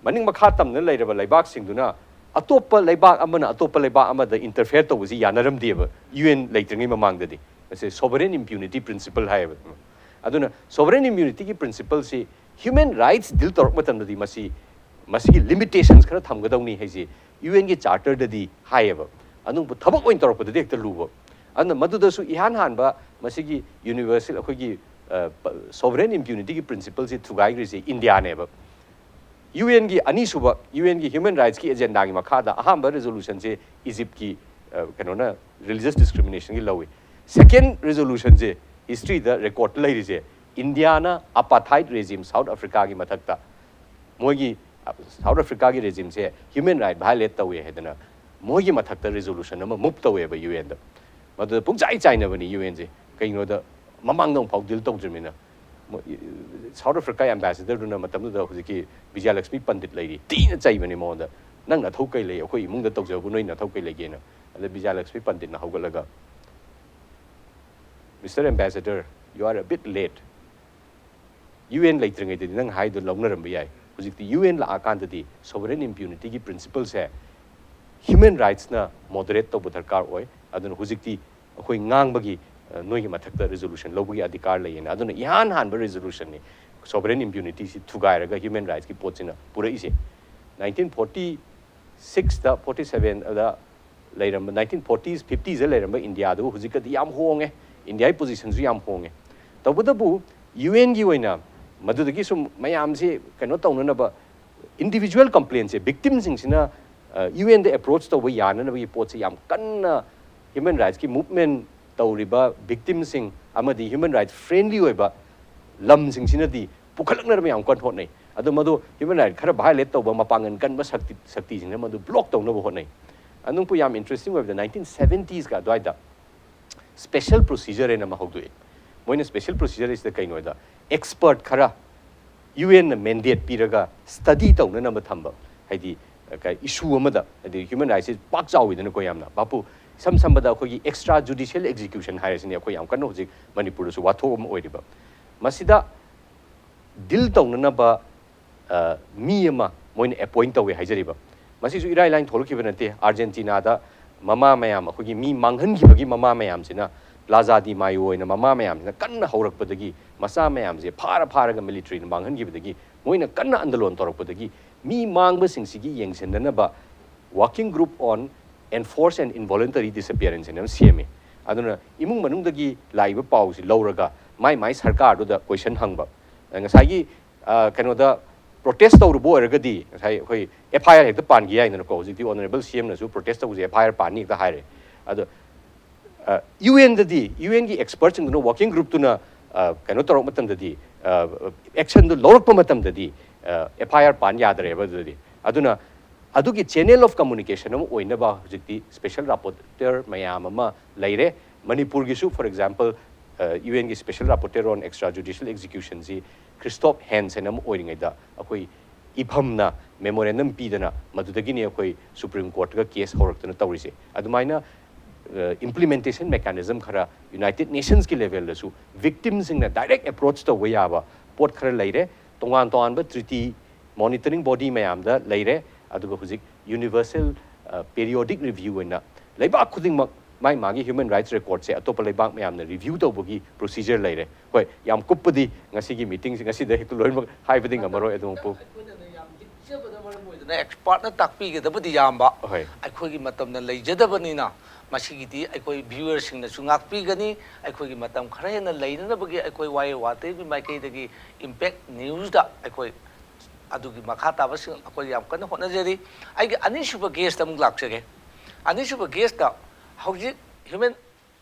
ꯃꯅꯤꯡ ꯃꯈꯥ ꯇꯝꯅ ꯂꯩꯔꯕ ꯂꯩꯕꯥꯛꯁꯤꯡꯗꯨꯅ ꯑꯇꯣꯞꯄ ꯂꯩꯕꯥꯛ ꯑꯃꯅ ꯑꯇꯣꯞꯄ ꯂꯩꯕꯥꯛ ꯑꯃꯗ interfere ꯇꯧꯕꯁꯤ ꯌꯥꯅꯔꯝꯗꯦꯕ UN ꯂꯩꯇ꯭ꯔꯤꯉꯩ ꯃꯃꯥꯡꯗꯗꯤ꯫ ꯃꯁꯤ sovereign impunity principle ꯍꯥꯏꯌꯦꯕ꯫ ꯑꯗꯨꯅ sovereign immunityꯒꯤ principleꯁꯤ human rights deal ꯇꯧꯔꯛꯄ ꯃꯇꯝꯗꯗꯤ ꯃꯁꯤ, ꯃꯁꯤꯒꯤ limitations ꯈꯔ ꯊꯝꯒꯗꯧꯅꯤ ꯍꯥꯏꯁꯤ UNꯒꯤ charterꯗꯗꯤ ꯍꯥꯏꯌꯦꯕ꯫ ꯑꯗꯨꯕꯨ ꯊꯕꯛ ꯑꯣꯏꯅ ꯇꯧꯔꯛꯄꯗꯗꯤ ꯍꯦꯛꯇ ꯂꯨꯕ꯫ ꯑꯗꯨꯅ ꯃꯗꯨꯗꯁꯨ ꯏꯍꯥꯟ ꯍꯥꯟꯕ ꯃꯁꯤꯒꯤ universal ꯑꯩꯈꯣꯏꯒꯤ, ꯑ, ꯄ-, sovereign immunityꯒꯤ principleꯁꯤ ꯊꯨꯒꯥꯏꯈ꯭ꯔꯤꯁꯤ ꯏꯟꯗꯤꯌꯥꯅꯦꯕ꯫ UNꯒꯤ ꯑꯅꯤꯁꯨꯕ, UNꯒꯤ human rightsꯀꯤ agendaꯒꯤ ꯃꯈꯥꯗ ꯑꯍꯥꯟꯕ resolutionꯁꯦ Egyptꯀꯤ, ꯑ, ꯀꯩꯅꯣꯅ religious discriminationꯒꯤ ꯂꯧꯏ꯫ Second resolutionꯁꯦ historyꯗ record ꯂꯩꯔꯤꯁꯦ ꯏꯟꯗꯤꯌꯥꯅ apartheid regime South Africaꯒꯤ ꯃꯊꯛꯇ ꯃꯣꯏꯒꯤ, ꯑ, South Africaꯒꯤ regimeꯁꯦ human right violate ꯇꯧꯋꯦ ꯍꯥꯏꯗꯅ ꯃꯣꯏꯒꯤ ꯃꯊꯛꯇ resolution ꯑꯃ move ꯇꯧꯋꯦꯕ UNꯗ꯫ ꯃꯗꯨꯗ ꯄꯨꯡꯆꯥꯏ ꯆꯥꯏꯅꯕꯅꯤ UNꯁꯦ꯫ ꯀꯩꯒꯤꯅꯣꯗ ꯃꯃꯥꯡꯗ ꯑꯃꯨꯛꯐꯥꯎ deal ꯇꯧꯗ꯭ꯔꯤꯕꯅꯤꯅ꯫ ꯃꯣꯏ, South Africa ambassadorꯗꯨꯅ ꯃꯇꯝꯗꯨꯗ ꯍꯧꯖꯤꯛꯀꯤ ꯕꯤꯖꯌꯂꯛꯁꯃꯤ ꯄꯟꯗꯤꯠ ꯂꯩꯔꯤ, ꯊꯤꯅ ꯆꯩꯕꯅꯤ ꯃꯉꯣꯟꯗ꯫ "ꯅꯪ ꯅꯊꯧ ꯀꯩ ꯂꯩ? ꯑꯩꯈꯣꯏ ꯏꯃꯨꯡꯗ ꯇꯧꯖꯕꯕꯨ ꯅꯣꯏ ꯅꯊꯧ ꯀꯩ ꯂꯩꯒꯦꯅ?" ꯑꯗ ꯕꯤꯖꯌꯂꯛꯁꯃꯤ ꯄꯟꯗꯤꯠꯅ ꯍꯧꯒꯠꯂꯒ, "Mister Ambassador, you are a bit late. UN ꯂꯩꯇ꯭ꯔꯤꯉꯩꯗꯗꯤ ꯅꯪ ꯍꯥꯏꯗꯣ ꯂꯧꯅꯔꯝꯕ ꯌꯥꯏ꯫ ꯍꯧꯖꯤꯛꯇꯤ UN ꯂꯥꯛꯑꯀꯥꯟꯗꯗꯤ sovereign impunityꯒꯤ principleꯁꯦ human rightsꯅ moderate ꯇꯧꯕ ꯗꯔꯀꯥꯔ ꯑꯣꯏ꯫ ꯑꯗꯨꯅ ꯍꯧꯖꯤꯛꯇꯤ ꯑꯩꯈꯣꯏ ꯉꯥꯡꯕꯒꯤ, ꯑ, ꯅꯣꯏꯒꯤ ꯃꯊꯛꯇ resolution ꯂꯧꯕꯒꯤ ꯑꯙꯤꯀꯥꯔ ꯂꯩꯌꯦꯅ"꯫ ꯑꯗꯨꯅ ꯏꯍꯥꯟ ꯍꯥꯟꯕ resolutionꯅꯤ sovereign impunityꯁꯤ ꯊꯨꯒꯥꯏꯔꯒ human rightsꯀꯤ ꯄꯣꯠꯁꯤꯅ ꯄꯨꯔꯛꯏꯁꯦ꯫ Nineteen forty sixꯇ, forty sevenꯗ ꯂꯩꯔꯝꯕ nineteen forties fiftiesꯇ ꯂꯩꯔꯝꯕ ꯏꯟꯗꯤꯌꯥꯗꯨ ꯍꯧꯖꯤꯛꯀꯗꯤ ꯌꯥꯝ ꯍꯣꯡꯉꯦ꯫ ꯏꯟꯗꯤꯌꯥꯒꯤ positionꯁꯨ ꯌꯥꯝ ꯍꯣꯡꯉꯦ꯫ ꯇꯧꯕꯇꯕꯨ ꯌꯨ ꯑꯦꯟꯒꯤ ꯑꯣꯏꯅ ꯃꯗꯨꯗꯒꯤ ꯁꯨꯝ ꯃꯌꯥꯝꯁꯤ ꯀꯩꯅꯣ ꯇꯧꯅꯅꯕ individual complaintꯁꯦ victimꯁꯤꯡꯁꯤꯅ ꯌꯨ ꯑꯦꯟꯗ approach ꯇꯧꯕ ꯌꯥꯅꯅꯕꯒꯤ ꯄꯣꯠꯁꯦ ꯌꯥꯝ ꯀꯟꯅ human rightsꯀꯤ movement ꯇꯧꯔꯤꯕ victimꯁꯤꯡ ꯑꯃꯗꯤ human rights friendly ꯑꯣꯏꯕ ꯂꯝꯁꯤꯡꯁꯤꯅꯗꯤ ꯄꯨꯈꯠꯂꯛꯅꯕ ꯌꯥꯝ ꯀꯟꯅ ꯍꯣꯠꯅꯩ꯫ ꯑꯗꯣ ꯃꯗꯨ human right ꯈꯔ violate ꯇꯧꯕ ꯃꯄꯥꯡꯒꯜ ꯀꯟꯕ ꯁꯛꯇꯤ ꯁꯛꯇꯤꯁꯤꯡꯅ ꯃꯗꯨ block ꯇꯧꯅꯕ ꯍꯣꯠꯅꯩ꯫ ꯑꯗꯨꯝ ꯌꯥꯝ interesting ꯑꯣꯏꯕꯗ nineteen seventiesꯀ ꯑꯗꯨꯋꯥꯏꯗ special procedure ꯍꯥꯏꯅ ꯑꯃ ꯍꯧꯗꯣꯛꯑꯦ꯫ ꯃꯣꯏꯅ special procedure ꯍꯥꯏꯁꯤꯗ ꯀꯩꯅꯣ ꯍꯥꯏꯗ expert ꯈꯔ ꯌꯨ ꯑꯦꯟꯅ mandate ꯄꯤꯔꯒ study ꯇꯧꯅꯅꯕ ꯊꯝꯕ, ꯍꯥꯏꯗꯤ ꯏꯁꯨ ꯑꯃꯗ, ꯍꯥꯏꯗꯤ human rightsꯁꯦ ꯄꯥꯛ ꯆꯥꯎꯋꯤꯗꯅꯀꯣ ꯌꯥꯝꯅ꯫ ꯚꯥꯄꯨ ꯏꯁꯝ ꯁꯝꯕꯗ ꯑꯩꯈꯣꯏꯒꯤ extra judicial execution ꯍꯥꯏꯔꯤꯁꯤꯅꯦ ꯑꯩꯈꯣꯏ ꯌꯥꯝ ꯀꯟꯅ ꯍꯧꯖꯤꯛ ꯃꯅꯤꯄꯨꯔꯗꯁꯨ ꯋꯥꯊꯣꯛ ꯑꯃ ꯑꯣꯏꯔꯤꯕ꯫ ꯃꯁꯤꯗ deal ꯇꯧꯅꯅꯕ ꯃꯤ ꯑꯃ ꯃꯣꯏꯅ appoint ꯇꯧꯋꯦ ꯍꯥꯏꯖꯔꯤꯕ꯫ ꯃꯁꯤꯁꯨ ꯏꯔꯥꯏ ꯂꯥꯏꯅ ꯊꯣꯛꯂꯛꯈꯤꯕ ꯅꯠꯇꯦ꯫ ꯑꯥꯔꯖꯦꯟꯇꯤꯅꯥꯗ ꯃꯃꯥ ꯃꯌꯥꯝ, ꯑꯩꯈꯣꯏꯒꯤ ꯃꯤ ꯃꯥꯡꯍꯟꯈꯤꯕꯒꯤ ꯃꯃꯥ ꯃꯌꯥꯝꯁꯤꯅ, ꯄ꯭ꯂꯥꯖꯥ ꯗꯤ ꯃꯥꯌꯣ ꯑꯣꯏꯅ ꯃꯃꯥ ꯃꯌꯥꯝꯁꯤꯅ ꯀꯟꯅ ꯍꯧꯔꯛꯄꯗꯒꯤ, ꯃꯆꯥ ꯃꯌꯥꯝꯁꯦ ꯐꯥꯔ ꯐꯥꯔꯒ ꯃꯤꯂꯤꯇꯔꯤꯅ ꯃꯥꯡꯍꯟꯈꯤꯕꯗꯒꯤ, ꯃꯣꯏꯅ ꯀꯟꯅ ꯑꯟꯗꯂꯣꯟ ꯇꯧꯔꯛꯄꯗꯒꯤ, ꯃꯤ ꯃꯥꯡꯕꯁꯤꯡꯁꯤꯒꯤ ꯌꯦꯡꯁꯤꯟꯅꯅꯕ Working Group on Enforced and Involuntary Disappearance ꯍꯥꯏꯅ ꯑꯃ ꯁꯦꯝꯃꯤ꯫ ꯑꯗꯨꯅ ꯏꯃꯨꯡ ꯃꯅꯨꯡꯗꯒꯤ ꯂꯥꯛꯏꯕ ꯄꯥꯎꯁꯤ ꯂꯧꯔꯒ ꯃꯥꯏ ꯃꯥꯏ ꯁꯔꯀꯥꯔꯗꯨꯗ question ꯍꯪꯕ꯫ ꯉꯁꯥꯏꯒꯤ ꯀꯩꯅꯣꯗ protest ꯇꯧꯔꯨꯕ ꯑꯣꯏꯔꯒꯗꯤ ꯉꯁꯥꯏ ꯑꯩꯈꯣꯏ F I R ꯍꯦꯛꯇ ꯄꯥꯟꯈꯤ ꯌꯥꯏꯗꯅꯀꯣ꯫ ꯍꯧꯖꯤꯛꯇꯤ Honourable C M ꯅꯁꯨ protest ꯇꯧꯕꯁꯦ F I R ꯄꯥꯟꯅꯤ ꯍꯦꯛꯇ ꯍꯥꯏꯔꯦ꯫ ꯑꯗꯣ ꯌꯨ ꯑꯦꯟꯗꯗꯤ, ꯌꯨ ꯑꯦꯟꯒꯤ expertꯁꯤꯡꯗꯨꯅ working groupꯇꯨꯅ ꯀꯩꯅꯣ ꯇꯧꯔꯛꯄ ꯃꯇꯝꯗꯗꯤ, actionꯗꯨ ꯂꯧꯔꯛꯄ ꯃꯇꯝꯗꯗꯤ F I R ꯄꯥꯟ ꯌꯥꯗ꯭ꯔꯦꯕ ꯑꯗꯨꯗꯤ꯫ ꯑꯗꯨꯅ ꯑꯗꯨꯒꯤ channel of communication ꯑꯃ ꯑꯣꯏꯅꯕ ꯍꯧꯖꯤꯛꯇꯤ special rapporteur ꯃꯌꯥꯝ ꯑꯃ ꯂꯩꯔꯦ꯫ ꯃꯅꯤꯄꯨꯔꯒꯤꯁꯨ, for example, ꯌꯨ ꯑꯦꯟꯒꯤ special rapporteur on extrajudicial executionꯁꯤ ꯀ꯭ꯔꯤꯁꯇꯣꯞ ꯍꯦꯟꯁ ꯍꯥꯏꯅ ꯑꯃ ꯑꯣꯏꯔꯤꯉꯩꯗ ꯑꯩꯈꯣꯏ ꯏꯐꯝꯅ memorandum ꯄꯤꯗꯅ ꯃꯗꯨꯗꯒꯤꯅꯤ ꯑꯩꯈꯣꯏ Supreme Courtꯒ case ꯍꯧꯔꯛꯇꯅ ꯇꯧꯔꯤꯁꯦ꯫ ꯑꯗꯨꯃꯥꯏꯅ implementation mechanism ꯈꯔ United Nationsꯀꯤ levelꯗꯁꯨ victimꯁꯤꯡꯅ direct approach ꯇꯧꯕ ꯌꯥꯕ ꯄꯣꯠ ꯈꯔ ꯂꯩꯔꯦ꯫ ꯇꯣꯉꯥꯟ ꯇꯣꯉꯥꯟꯕ treaty monitoring body ꯃꯌꯥꯝꯗ ꯂꯩꯔꯦ꯫ ꯑꯗꯨꯒ ꯍꯧꯖꯤꯛ universal periodic review ꯑꯣꯏꯅ ꯂꯩꯕꯥꯛ ꯈꯨꯗꯤꯡꯃꯛ ꯃꯥꯏ ꯃꯥꯒꯤ human rights recordꯁꯦ ꯑꯇꯣꯞꯄ ꯂꯩꯕꯥꯛ ꯃꯌꯥꯝꯅ review ꯇꯧꯕꯒꯤ procedure ꯂꯩꯔꯦ꯫ ꯍꯣꯏ, ꯌꯥꯝ ꯀꯨꯞꯄꯗꯤ ꯉꯁꯤꯒꯤ meetingꯁꯦ, ꯉꯁꯤꯗ ꯍꯦꯛꯇ ꯂꯣꯏꯅꯃꯛ ꯍꯥꯏꯕꯗꯤ ꯉꯝꯃꯔꯣꯏ꯫ ꯑꯗꯨꯃꯛꯄꯨ ꯑꯦꯛꯁꯄꯥꯔꯠꯅ ꯇꯥꯛꯄꯤꯒꯗꯕꯗꯤ ꯌꯥꯝꯕ, ꯍꯣꯏ꯫ ꯑꯩꯈꯣꯏꯒꯤ ꯃꯇꯝꯅ ꯂꯩꯖꯗꯕꯅꯤꯅ ꯃꯁꯤꯒꯤꯗꯤ ꯑꯩꯈꯣꯏ ꯚ꯭ꯌꯨꯋꯔꯁꯤꯡꯅꯁꯨ ꯉꯥꯛꯄꯤꯒꯅꯤ꯫ ꯑꯩꯈꯣꯏꯒꯤ ꯃꯇꯝ ꯈꯔ ꯍꯦꯟꯅ ꯂꯩꯅꯅꯕꯒꯤ ꯑꯩꯈꯣꯏ ꯋꯥꯌꯦꯜ ꯋꯥꯇꯦꯝꯒꯤ ꯃꯥꯏꯀꯩꯗꯒꯤ ꯏꯝꯄꯦꯛ ꯅ꯭ꯌꯨꯁꯇ ꯑꯩꯈꯣꯏ ꯑꯗꯨꯒꯤ ꯃꯈꯥ ꯇꯥꯕꯁꯤꯡ ꯑꯩꯈꯣꯏ ꯌꯥꯝ ꯀꯟꯅ ꯍꯣꯠꯅꯖꯔꯤ꯫ ꯑꯩꯒꯤ ꯑꯅꯤꯁꯨꯕ ꯒꯦꯁꯇ ꯑꯃꯨꯛ ꯂꯥꯛꯆꯒꯦ꯫ ꯑꯅꯤꯁꯨꯕ ꯒꯦꯁꯇ ꯍꯧꯖꯤꯛ ꯍ꯭ꯌꯨꯃꯦꯟ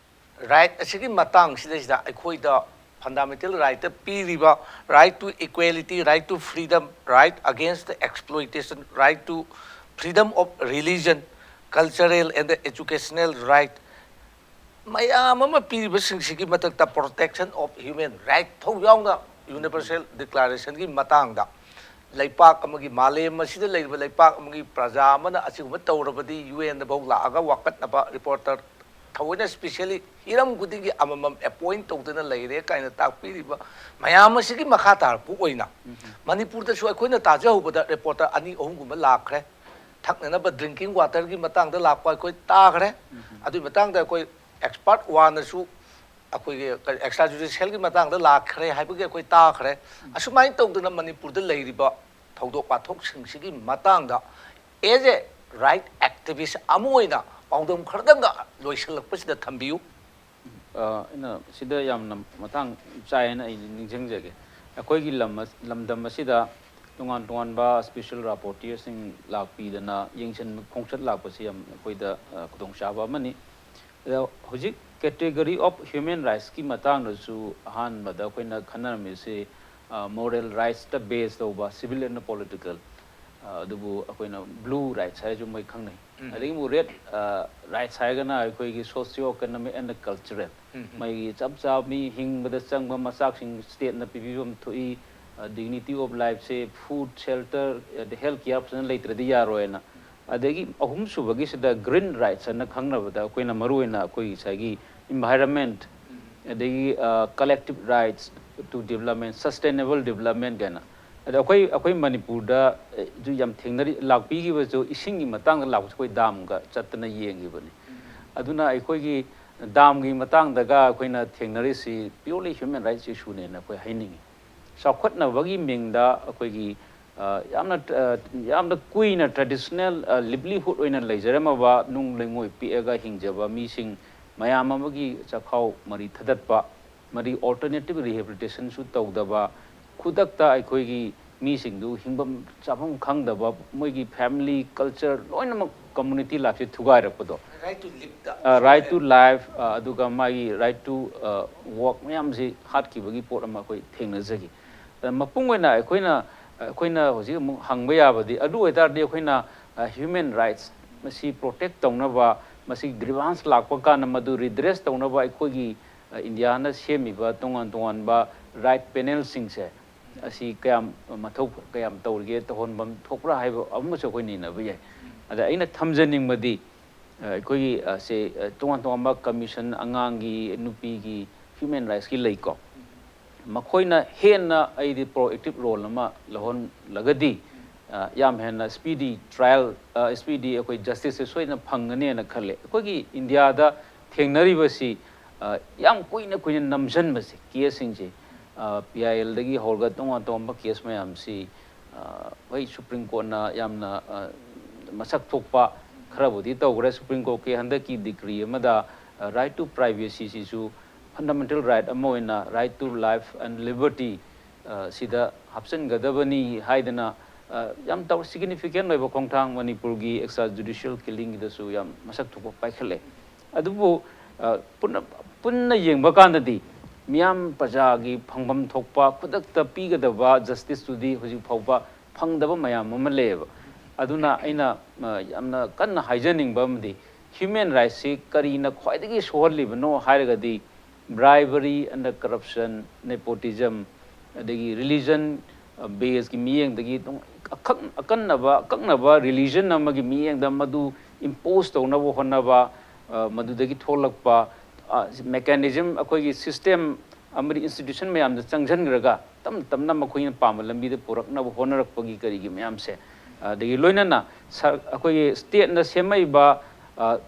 ꯔꯥꯏꯠ ꯑꯁꯤꯒꯤ ꯃꯇꯥꯡꯁꯤꯗꯩꯁꯤꯗ ꯑꯩꯈꯣꯏꯗ ꯐꯟꯗꯥꯃꯦꯟꯇꯦꯜ ꯔꯥꯏꯠꯇ ꯄꯤꯔꯤꯕ right to equality, right to freedom, right against the exploitation, right to freedom of religion, cultural and educational right, ꯃꯌꯥꯝ ꯑꯃ ꯄꯤꯔꯤꯕꯁꯤꯡꯁꯤꯒꯤ ꯃꯊꯛꯇ protection of human right ꯊꯧ ꯌꯥꯎꯅ ꯌꯨꯅꯤꯚꯔꯁꯦꯜ ꯗꯤꯀ꯭ꯂꯥꯔꯦꯁꯟꯒꯤ ꯃꯇꯥꯡꯗ ꯂꯩꯄꯥꯛ ꯑꯃꯒꯤ, ꯃꯥꯂꯦꯝ ꯑꯁꯤꯗ ꯂꯩꯔꯤꯕ ꯂꯩꯄꯥꯛ ꯑꯃꯒꯤ ꯄ꯭ꯔꯖꯥ ꯑꯃꯅ ꯑꯁꯤꯒꯨꯝꯕ ꯇꯧꯔꯕꯗꯤ ꯌꯨ ꯑꯦꯟꯗꯐꯥꯎ ꯂꯥꯛꯑꯒ ꯋꯥꯀꯠꯅꯕ ꯔꯤꯄꯣꯔꯇꯔ ꯊꯑꯣꯏꯅ specially ꯍꯤꯔꯝ ꯈꯨꯗꯤꯡꯒꯤ ꯑꯃꯃꯝ ꯑꯦꯄꯣꯏꯟ ꯇꯧꯗꯅ ꯂꯩꯔꯦ ꯀꯥꯏꯅ ꯇꯥꯛꯄꯤꯔꯤꯕ ꯃꯌꯥꯝ ꯑꯁꯤꯒꯤ ꯃꯈꯥ ꯇꯥꯔꯛꯄ ꯑꯣꯏꯅ ꯃꯅꯤꯄꯨꯔꯗꯁꯨ ꯑꯩꯈꯣꯏꯅ ꯇꯥꯖꯍꯧꯕꯗ ꯔꯤꯄꯣꯔꯇꯔ ꯑꯅꯤ ꯑꯍꯨꯝꯒꯨꯝꯕ ꯂꯥꯛꯈ꯭ꯔꯦ꯫ ꯊꯛꯅꯅꯕ ꯗ꯭ꯔꯤꯡꯀꯤꯡ ꯋꯥꯇꯔꯒꯤ ꯃꯇꯥꯡꯗ ꯂꯥꯛꯄ ꯑꯩꯈꯣꯏ ꯇꯥꯈ꯭ꯔꯦ꯫ ꯑꯗꯨꯒꯤ ꯃꯇꯥꯡꯗ ꯑꯩꯈꯣꯏ ꯑꯦꯛꯁꯄꯥꯔꯠ ꯋꯥꯟꯅꯁꯨ ꯑꯩꯈꯣꯏꯒꯤ ꯑꯦꯛꯁꯇ꯭ꯔꯥ ꯖꯨꯗꯤꯁꯤꯌꯦꯜꯒꯤ ꯃꯇꯥꯡꯗ ꯂꯥꯛꯈ꯭ꯔꯦ ꯍꯥꯏꯕꯒꯤ ꯑꯩꯈꯣꯏ ꯇꯥꯈ꯭ꯔꯦ꯫ ꯑꯁꯨꯃꯥꯏꯅ ꯇꯧꯗꯅ ꯃꯅꯤꯄꯨꯔꯗ ꯂꯩꯔꯤꯕ ꯊꯧꯗꯣꯛ ꯋꯥꯊꯣꯛꯁꯤꯡꯁꯤꯒꯤ ꯃꯇꯥꯡꯗ as a right activist ꯑꯃ ꯑꯣꯏꯅ ꯄꯥꯎꯗꯝ ꯈꯔꯗꯪꯒ ꯂꯣꯏꯁꯤꯜꯂꯛꯄꯁꯤꯗ ꯊꯝꯕꯤꯌꯨ꯫ ꯑ, ꯑꯩꯅ ꯁꯤꯗ ꯌꯥꯝꯅ ꯃꯇꯥꯡ ꯆꯥꯏ ꯍꯥꯏꯅ ꯑꯩ ꯅꯤꯡꯁꯤꯡꯖꯒꯦ꯫ ꯑꯩꯈꯣꯏꯒꯤ ꯂꯝ ꯑꯁ-, ꯂꯝꯗꯝ ꯑꯁꯤꯗ ꯇꯣꯉꯥꯟ ꯇꯣꯉꯥꯟꯕ ꯁ꯭ꯄꯦꯁꯦꯜ ꯔꯥꯄꯣꯔꯇꯤꯌꯔꯁꯤꯡ ꯂꯥꯛꯄꯤꯗꯅ ꯌꯦꯡꯁꯤꯟꯕ ꯈꯣꯡꯆꯠ ꯂꯥꯛꯄꯁꯤ ꯌꯥꯝ ꯑꯩꯈꯣꯏꯗ, ꯑ, ꯈꯨꯗꯣꯡꯆꯥꯕ ꯑꯃꯅꯤ꯫ ꯑꯗꯣ ꯍꯧꯖꯤꯛ category of human rightsꯀꯤ ꯃꯇꯥꯡꯗꯁꯨ ꯑꯍꯥꯟꯕꯗ ꯑꯩꯈꯣꯏꯅ ꯈꯟꯅꯔꯝꯃꯤꯁꯤ, ꯑ, moral rightsꯇ base ꯇꯧꯕ civil and political, ꯑ, ꯑꯗꯨꯕꯨ ꯑꯩꯈꯣꯏꯅ blue rights ꯍꯥꯏꯔꯁꯨ ꯃꯣꯏ ꯈꯪꯅꯩ꯫ ꯑꯗꯒꯤ ꯑꯃꯨꯛ red, ꯑ, rights ꯍꯥꯏꯔꯒꯅ ꯑꯩꯈꯣꯏꯒꯤ socio economic and cultural, ꯃꯣꯏꯒꯤ ꯆꯞ ꯆꯥꯕ ꯃꯤ ꯍꯤꯡꯕꯗ ꯆꯪꯕ ꯃꯆꯥꯛꯁꯤꯡ stateꯅ ꯄꯤꯕꯤꯐꯝ ꯊꯣꯛꯏ, ꯑ, dignity of lifeꯁꯦ, food, shelter, ꯑꯗꯩ health care ꯐꯖꯅ ꯂꯩꯇ꯭ꯔꯗꯤ ꯌꯥꯔꯣꯏꯅ꯫ ꯑꯗꯒꯤ ꯑꯍꯨꯝꯁꯨꯕꯒꯤꯁꯤꯗ green rights ꯍꯥꯏꯅ ꯈꯪꯅꯕꯗ ꯑꯩꯈꯣꯏꯅ ꯃꯔꯨꯑꯣꯏꯅ ꯑꯩꯈꯣꯏ ꯉꯁꯥꯏꯒꯤ environment, ꯑꯗꯒꯤ, ꯑ, collective rights to development, sustainable development ꯀꯥꯏꯅ꯫ ꯑꯗ ꯑꯩꯈꯣꯏ, ꯑꯩꯈꯣꯏ ꯃꯅꯤꯄꯨꯔꯗ, ꯑ, ꯁꯨ ꯌꯥꯝ ꯊꯦꯡꯅꯔꯤ, ꯂꯥꯛꯄꯤꯈꯤꯕꯁꯨ ꯏꯁꯤꯡꯒꯤ ꯃꯇꯥꯡꯗ ꯂꯥꯛꯄꯁꯨ ꯑꯩꯈꯣꯏ ꯗꯥꯝꯒ ꯆꯠꯇꯅ ꯌꯦꯡꯈꯤꯕꯅꯤ꯫ ꯑꯗꯨꯅ ꯑꯩꯈꯣꯏꯒꯤ ꯗꯥꯝꯒꯤ ꯃꯇꯥꯡꯗꯒ ꯑꯩꯈꯣꯏꯅ ꯊꯦꯡꯅꯔꯤꯁꯤ purely human rights issueꯅꯦꯅ ꯑꯩꯈꯣꯏ ꯍꯥꯏꯅꯤꯡꯉꯤ꯫ ꯆꯥꯎꯈꯠꯅꯕꯒꯤ ꯃꯤꯡꯗ ꯑꯩꯈꯣꯏꯒꯤ ꯌꯥꯝꯅ ꯌꯥꯝꯅ ꯀꯨꯏꯅ ꯇ꯭ꯔꯦꯗꯤꯁꯅꯦꯜ ꯂꯤꯕꯂꯤꯍꯨꯗ ꯑꯣꯏꯅ ꯂꯩꯖꯔꯝꯃꯕ, ꯅꯨꯡ ꯂꯩꯉꯣꯏ ꯄꯦꯛꯑꯒ ꯍꯤꯡꯖꯕ ꯃꯤꯁꯤꯡ ꯃꯌꯥꯝ ꯑꯃꯒꯤ ꯆꯥꯛꯈꯥꯎ ꯃꯔꯤ ꯊꯗꯠꯄ, ꯃꯔꯤ ꯑꯣꯜꯇꯔꯅꯦꯇꯤꯕ ꯔꯤꯍꯦꯕꯤꯂꯤꯇꯦꯁꯟꯁꯨ ꯇꯧꯗꯕ, ꯈꯨꯗꯛꯇ ꯑꯩꯈꯣꯏꯒꯤ ꯃꯤꯁꯤꯡꯗꯨ ꯍꯤꯡꯐꯝ ꯆꯥꯐꯝ ꯈꯪꯗꯕ, ꯃꯣꯏꯒꯤ ꯐꯦꯃꯤꯂꯤ, ꯀꯜꯆꯔ, ꯂꯣꯏꯅꯃꯛ ꯀꯝꯃꯨꯅꯤꯇꯤ ꯂꯥꯏꯐꯁꯦ ꯊꯨꯒꯥꯏꯔꯛꯄꯗꯣ꯫ Right to live ꯇ ꯔꯥꯏꯠ ꯇꯨ ꯂꯥꯏꯐ, ꯑꯗꯨꯒ ꯃꯥꯒꯤ ꯔꯥꯏꯠ ꯇꯨ ꯋꯥꯛ ꯃꯌꯥꯝꯁꯤ ꯍꯥꯠꯈꯤꯕꯒꯤ ꯄꯣꯠ ꯑꯃ ꯑꯩꯈꯣꯏ ꯊꯦꯡꯅꯖꯈꯤ꯫ ꯑꯗ ꯃꯄꯨꯡ ꯑꯣꯏꯅ ꯑꯩꯈꯣꯏꯅ ꯑꯩꯈꯣꯏꯅ ꯍꯧꯖꯤꯛ ꯑꯃꯨꯛ ꯍꯪꯕ ꯌꯥꯕꯗꯤ, ꯑꯗꯨ ꯑꯣꯏꯇꯥꯔꯗꯤ ꯑꯩꯈꯣꯏꯅ ꯍ꯭ꯌꯨꯃꯦꯟ ꯔꯥꯏꯠꯁ ꯃꯁꯤ ꯄ꯭ꯔꯣꯇꯦꯛ ꯇꯧꯅꯕ, ꯃꯁꯤ ꯒ꯭ꯔꯤꯚꯥꯟꯁ ꯂꯥꯛꯄ ꯀꯥꯟꯗ ꯃꯗꯨ ꯔꯤꯗ꯭ꯔꯦꯁ ꯇꯧꯅꯕ ꯑꯩꯈꯣꯏꯒꯤ ꯏꯟꯗꯤꯌꯥꯅ ꯁꯦꯝꯃꯤꯕ ꯇꯣꯉꯥꯟ ꯇꯣꯉꯥꯟꯕ ꯔꯥꯏꯠ ꯄꯦꯅꯦꯜꯁꯤꯡꯁꯦ ꯑꯁꯤ ꯀꯌꯥꯝ ꯃꯊꯧ ꯀꯌꯥꯝ ꯇꯧꯔꯤꯒꯦ, ꯇꯧꯍꯟꯐꯝ ꯊꯣꯛꯄ꯭ꯔꯥ ꯍꯥꯏꯕ ꯑꯃꯁꯨ ꯑꯩꯈꯣꯏ ꯅꯩꯅꯕ ꯌꯥꯏ꯫ ꯑꯗ ꯑꯩꯅ ꯊꯝꯖꯅꯤꯡꯕꯗꯤ ꯑꯩꯈꯣꯏꯒꯤ ꯁꯦ ꯇꯣꯉꯥꯟ ꯇꯣꯉꯥꯟꯕ ꯀꯃꯤꯁꯟ, ꯑꯉꯥꯡꯒꯤ, ꯅꯨꯄꯤꯒꯤ, ꯍ꯭ꯌꯨꯃꯦꯟ ꯔꯥꯏꯠꯁꯀꯤ ꯂꯩꯀꯣ꯫ ꯃꯈꯣꯏꯅ ꯍꯦꯟꯅ ꯑꯩꯗꯤ ꯄ꯭ꯔꯣꯑꯦꯛꯇꯤꯞ ꯔꯣꯜ ꯑꯃ ꯂꯧꯍꯜꯂꯒꯗꯤ ꯌꯥꯝ ꯍꯦꯟꯅ ꯁ꯭ꯄꯤꯗꯤ ꯇ꯭ꯔꯥꯏꯌꯦꯜ, ꯁ꯭ꯄꯤꯗꯤ ꯑꯩꯈꯣꯏ ꯖꯁꯇꯤꯁꯁꯦ ꯁꯣꯏꯗꯅ ꯐꯪꯒꯅꯦꯅ ꯈꯜꯂꯦ꯫ ꯑꯩꯈꯣꯏꯒꯤ ꯏꯟꯗꯤꯌꯥꯗ ꯊꯦꯡꯅꯔꯤꯕꯁꯤ ꯌꯥꯝ ꯀꯨꯏꯅ ꯀꯨꯏꯅ ꯅꯝꯁꯤꯟꯕꯁꯦ, ꯀꯦꯁꯁꯤꯡꯁꯦ, ꯄꯤ ꯑꯥꯏ ꯑꯦꯜꯗꯒꯤ ꯍꯧꯔꯒ ꯇꯣꯉꯥꯟ ꯇꯣꯉꯥꯟꯕ ꯀꯦꯁ ꯃꯌꯥꯝꯁꯤ, ꯍꯣꯏ, ꯁꯨꯄ꯭ꯔꯤꯝ ꯀꯣꯔꯠꯅ ꯌꯥꯝꯅ ꯃꯁꯛ ꯊꯣꯛꯄ ꯈꯔꯕꯨꯗꯤ ꯇꯧꯈ꯭ꯔꯦ꯫ ꯁꯨꯄ꯭ꯔꯤꯝ ꯀꯣꯔꯠꯀꯤ ꯍꯟꯗꯛꯀꯤ ꯗꯤꯀ꯭ꯔꯤ ꯑꯃꯗ ꯔꯥꯏꯠ ꯇꯨ ꯄ꯭ꯔꯥꯏꯚꯦꯁꯤꯁꯤꯁꯨ ꯐꯟꯗꯥꯃꯦꯟꯇꯦꯜ ꯔꯥꯏꯠ ꯑꯃ ꯑꯣꯏꯅ, right to life and liberty ꯁꯤꯗ ꯍꯥꯞꯆꯤꯟꯒꯗꯕꯅꯤ ꯍꯥꯏꯗꯅ ꯌꯥꯝ ꯇꯧ ꯁꯤꯒꯅꯤꯐꯤꯀꯦꯟ ꯑꯣꯏꯕ ꯈꯣꯡꯊꯥꯡ ꯃꯅꯤꯄꯨꯔꯒꯤ ꯑꯦꯛꯁꯇ꯭ꯔꯥ ꯖꯨꯗꯤꯁꯤꯌꯦꯜ ꯀꯤꯂꯤꯡꯒꯤꯗꯁꯨ ꯌꯥꯝ ꯃꯁꯛ ꯊꯣꯛꯄ ꯄꯥꯏꯈꯠꯂꯦ꯫ ꯑꯗꯨꯕꯨ ꯄꯨꯟꯅ ꯄꯨꯟꯅ ꯌꯦꯡꯕ ꯀꯥꯟꯗꯗꯤ ꯃꯤꯌꯥꯝ ꯄ꯭ꯔꯖꯥꯒꯤ ꯐꯪꯐꯝ ꯊꯣꯛꯄ ꯈꯨꯗꯛꯇ ꯄꯤꯒꯗꯕ ꯖꯁꯇꯤꯁꯇꯨꯗꯤ ꯍꯧꯖꯤꯛ ꯐꯥꯎꯕ ꯐꯪꯗꯕ ꯃꯌꯥꯝ ꯑꯃ ꯂꯩꯌꯦꯕ꯫ ꯑꯗꯨꯅ ꯑꯩꯅ ꯌꯥꯝꯅ ꯀꯟꯅ ꯍꯥꯏꯖꯅꯤꯡꯕ ꯑꯃꯗꯤ ꯍ꯭ꯌꯨꯃꯦꯟ ꯔꯥꯏꯠꯁꯤ ꯀꯔꯤꯅ ꯈ꯭ꯋꯥꯏꯗꯒꯤ ꯁꯣꯛꯍꯜꯂꯤꯕꯅꯣ ꯍꯥꯏꯔꯒꯗꯤ bribery and corruption, nepotism, ꯑꯗꯒꯤ ꯔꯤꯂꯤꯖꯟ ꯕꯦꯁꯀꯤ ꯃꯤꯠꯌꯦꯡꯗꯒꯤ ꯑꯗꯨꯝ ꯑꯀꯛ- ꯑꯀꯟꯅꯕ ꯑꯀꯛꯅꯕ ꯔꯤꯂꯤꯖꯟ ꯑꯃꯒꯤ ꯃꯤꯠꯌꯦꯡꯗ ꯃꯗꯨ ꯏꯝꯄꯣꯁ ꯇꯧꯅꯕ ꯍꯣꯠꯅꯕ, ꯃꯗꯨꯗꯒꯤ ꯊꯣꯛꯂꯛꯄ ꯃꯦꯀꯥꯅꯤꯖꯝ, ꯑꯩꯈꯣꯏꯒꯤ ꯁꯤꯁꯇꯦꯝ ꯑꯃꯗꯤ ꯏꯟꯁꯇꯤꯇ꯭ꯌꯨꯁꯟ ꯃꯌꯥꯝꯗ ꯆꯪꯁꯤꯟꯈ꯭ꯔꯒ ꯇꯞꯅ ꯇꯞꯅ ꯃꯈꯣꯏꯅ ꯄꯥꯝꯕ ꯂꯝꯕꯤꯗ ꯄꯨꯔꯛꯅꯕ ꯍꯣꯠꯅꯔꯛꯄꯒꯤ ꯀꯔꯤꯒꯤ ꯃꯌꯥꯝꯁꯦ, ꯑꯗꯒꯤ ꯂꯣꯏꯅꯅ ꯁꯔ- ꯑꯩꯈꯣꯏꯒꯤ ꯁ꯭ꯇꯦꯠꯅ ꯁꯦꯝꯃꯛꯏꯕ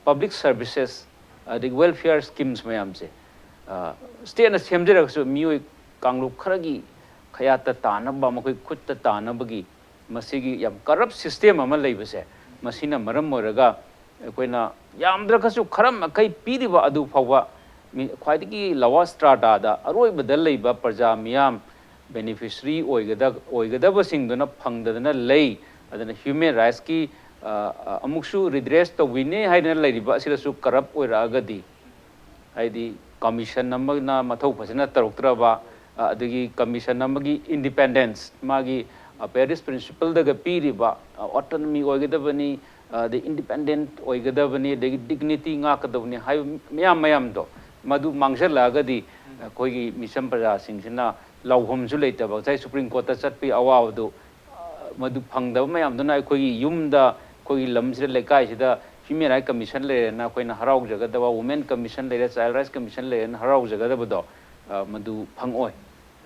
ꯄꯕ꯭ꯂꯤꯛ ꯁꯔꯚꯤꯁꯦꯁ ꯑꯗꯒꯤ ꯋꯦꯜꯐꯤꯌꯔ ꯁ꯭ꯀꯤꯝꯁ ꯃꯌꯥꯝꯁꯦ, ꯁ꯭ꯇꯦꯠꯅ ꯁꯦꯝꯖꯔꯒꯁꯨ ꯃꯤꯑꯣꯏ ꯀꯥꯡꯂꯨꯞ ꯈꯔꯒꯤ ꯈꯌꯥꯠꯇ ꯇꯥꯅꯕ, ꯃꯈꯣꯏ ꯈꯨꯠꯇ ꯇꯥꯅꯕꯒꯤ ꯃꯁꯤꯒꯤ ꯌꯥꯝ ꯀꯔꯞ ꯁꯤꯁꯇꯦꯝ ꯑꯃ ꯂꯩꯕꯁꯦ, ꯃꯁꯤꯅ ꯃꯔꯝ ꯑꯣꯏꯔꯒ ꯑꯩꯈꯣꯏꯅ ꯌꯥꯝꯗ꯭ꯔꯒꯁꯨ ꯈꯔ ꯃꯈꯩ ꯄꯤꯔꯤꯕ ꯑꯗꯨ ꯐꯥꯎꯕ ꯃꯤ ꯈ꯭ꯋꯥꯏꯗꯒꯤ ꯂꯋꯥꯁ ꯁ꯭ꯇ꯭ꯔꯥꯇꯥꯗ ꯑꯔꯣꯏꯕꯗ ꯂꯩꯕ ꯄ꯭ꯔꯖꯥ ꯃꯤꯌꯥꯝ ꯕꯦꯅꯤꯐꯤꯁꯔꯤ ꯑꯣꯏꯒꯗ ꯑꯣꯏꯒꯗꯕꯁꯤꯡꯗꯨꯅ ꯐꯪꯗꯗꯅ ꯂꯩ꯫ ꯑꯗꯨꯅ ꯍ꯭ꯌꯨꯃꯦꯟ ꯔꯥꯏꯠꯁꯀꯤ ꯑꯃꯨꯛꯁꯨ ꯔꯤꯗ꯭ꯔꯦꯁ ꯇꯧꯕꯤꯅꯤ ꯍꯥꯏꯗꯅ ꯂꯩꯔꯤꯕ ꯑꯁꯤꯗꯁꯨ ꯀꯔꯞ ꯑꯣꯏꯔꯛꯑꯒꯗꯤ, ꯍꯥꯏꯗꯤ ꯀꯃꯤꯁꯟ ꯑꯃꯅ ꯃꯊꯧ ꯐꯖꯅ ꯇꯧꯔꯛꯇ꯭ꯔꯕ, ꯑꯗꯒꯤ ꯀꯃꯤꯁꯟ ꯑꯃꯒꯤ ꯏꯟꯗꯤꯄꯦꯟꯗꯦꯟꯁ, ꯃꯥꯒꯤ ꯄꯦꯔꯤꯁ ꯄ꯭ꯔꯤꯟꯁꯤꯄꯜꯗꯒ ꯄꯤꯔꯤꯕ ꯑꯣꯇꯣꯅꯣꯃꯤ ꯑꯣꯏꯒꯗꯕꯅꯤ, ꯑꯗꯩ ꯏꯟꯗꯤꯄꯦꯟꯗꯦꯟꯠ ꯑꯣꯏꯒꯗꯕꯅꯤ, ꯑꯗꯒꯤ ꯗꯤꯒꯅꯤꯇꯤ ꯉꯥꯛꯀꯗꯕꯅꯤ ꯍꯥꯏꯕ ꯃꯌꯥꯝ ꯃꯌꯥꯝꯗꯣ, ꯃꯗꯨ ꯃꯥꯡꯁꯤꯜꯂꯛꯑꯒꯗꯤ ꯑꯩꯈꯣꯏꯒꯤ ꯃꯤꯆꯝ ꯄ꯭ꯔꯖꯥꯁꯤꯡꯁꯤꯅ ꯂꯥꯎꯐꯝꯁꯨ ꯂꯩꯇꯕ, ꯉꯁꯥꯏ ꯁꯨꯄ꯭ꯔꯤꯝ ꯀꯣꯔꯠꯇ ꯆꯠꯄꯒꯤ ꯑꯋꯥꯕꯗꯨ, ꯃꯗꯨ ꯐꯪꯗꯕ ꯃꯌꯥꯝꯗꯨꯅ ꯑꯩꯈꯣꯏꯒꯤ ꯌꯨꯝꯗ, ꯑꯩꯈꯣꯏꯒꯤ ꯂꯝꯁꯤꯗ, ꯂꯩꯀꯥꯏꯁꯤꯗ ꯍ꯭ꯌꯨꯃꯦꯟ ꯔꯥꯏꯠ ꯀꯃꯤꯁꯟ ꯂꯩꯔꯦꯅ ꯑꯩꯈꯣꯏꯅ ꯍꯔꯥꯎꯖꯒꯗꯕ, ꯋꯨꯃꯦꯟ ꯀꯃꯤꯁꯟ ꯂꯩꯔꯦ, ꯆꯥꯏꯜ ꯔꯥꯏꯠꯁ ꯀꯃꯤꯁꯟ ꯂꯩꯔꯦꯅ ꯍꯔꯥꯎꯖꯒꯗꯕꯗꯣ, ꯃꯗꯨ ꯐꯪꯉꯣꯏ꯫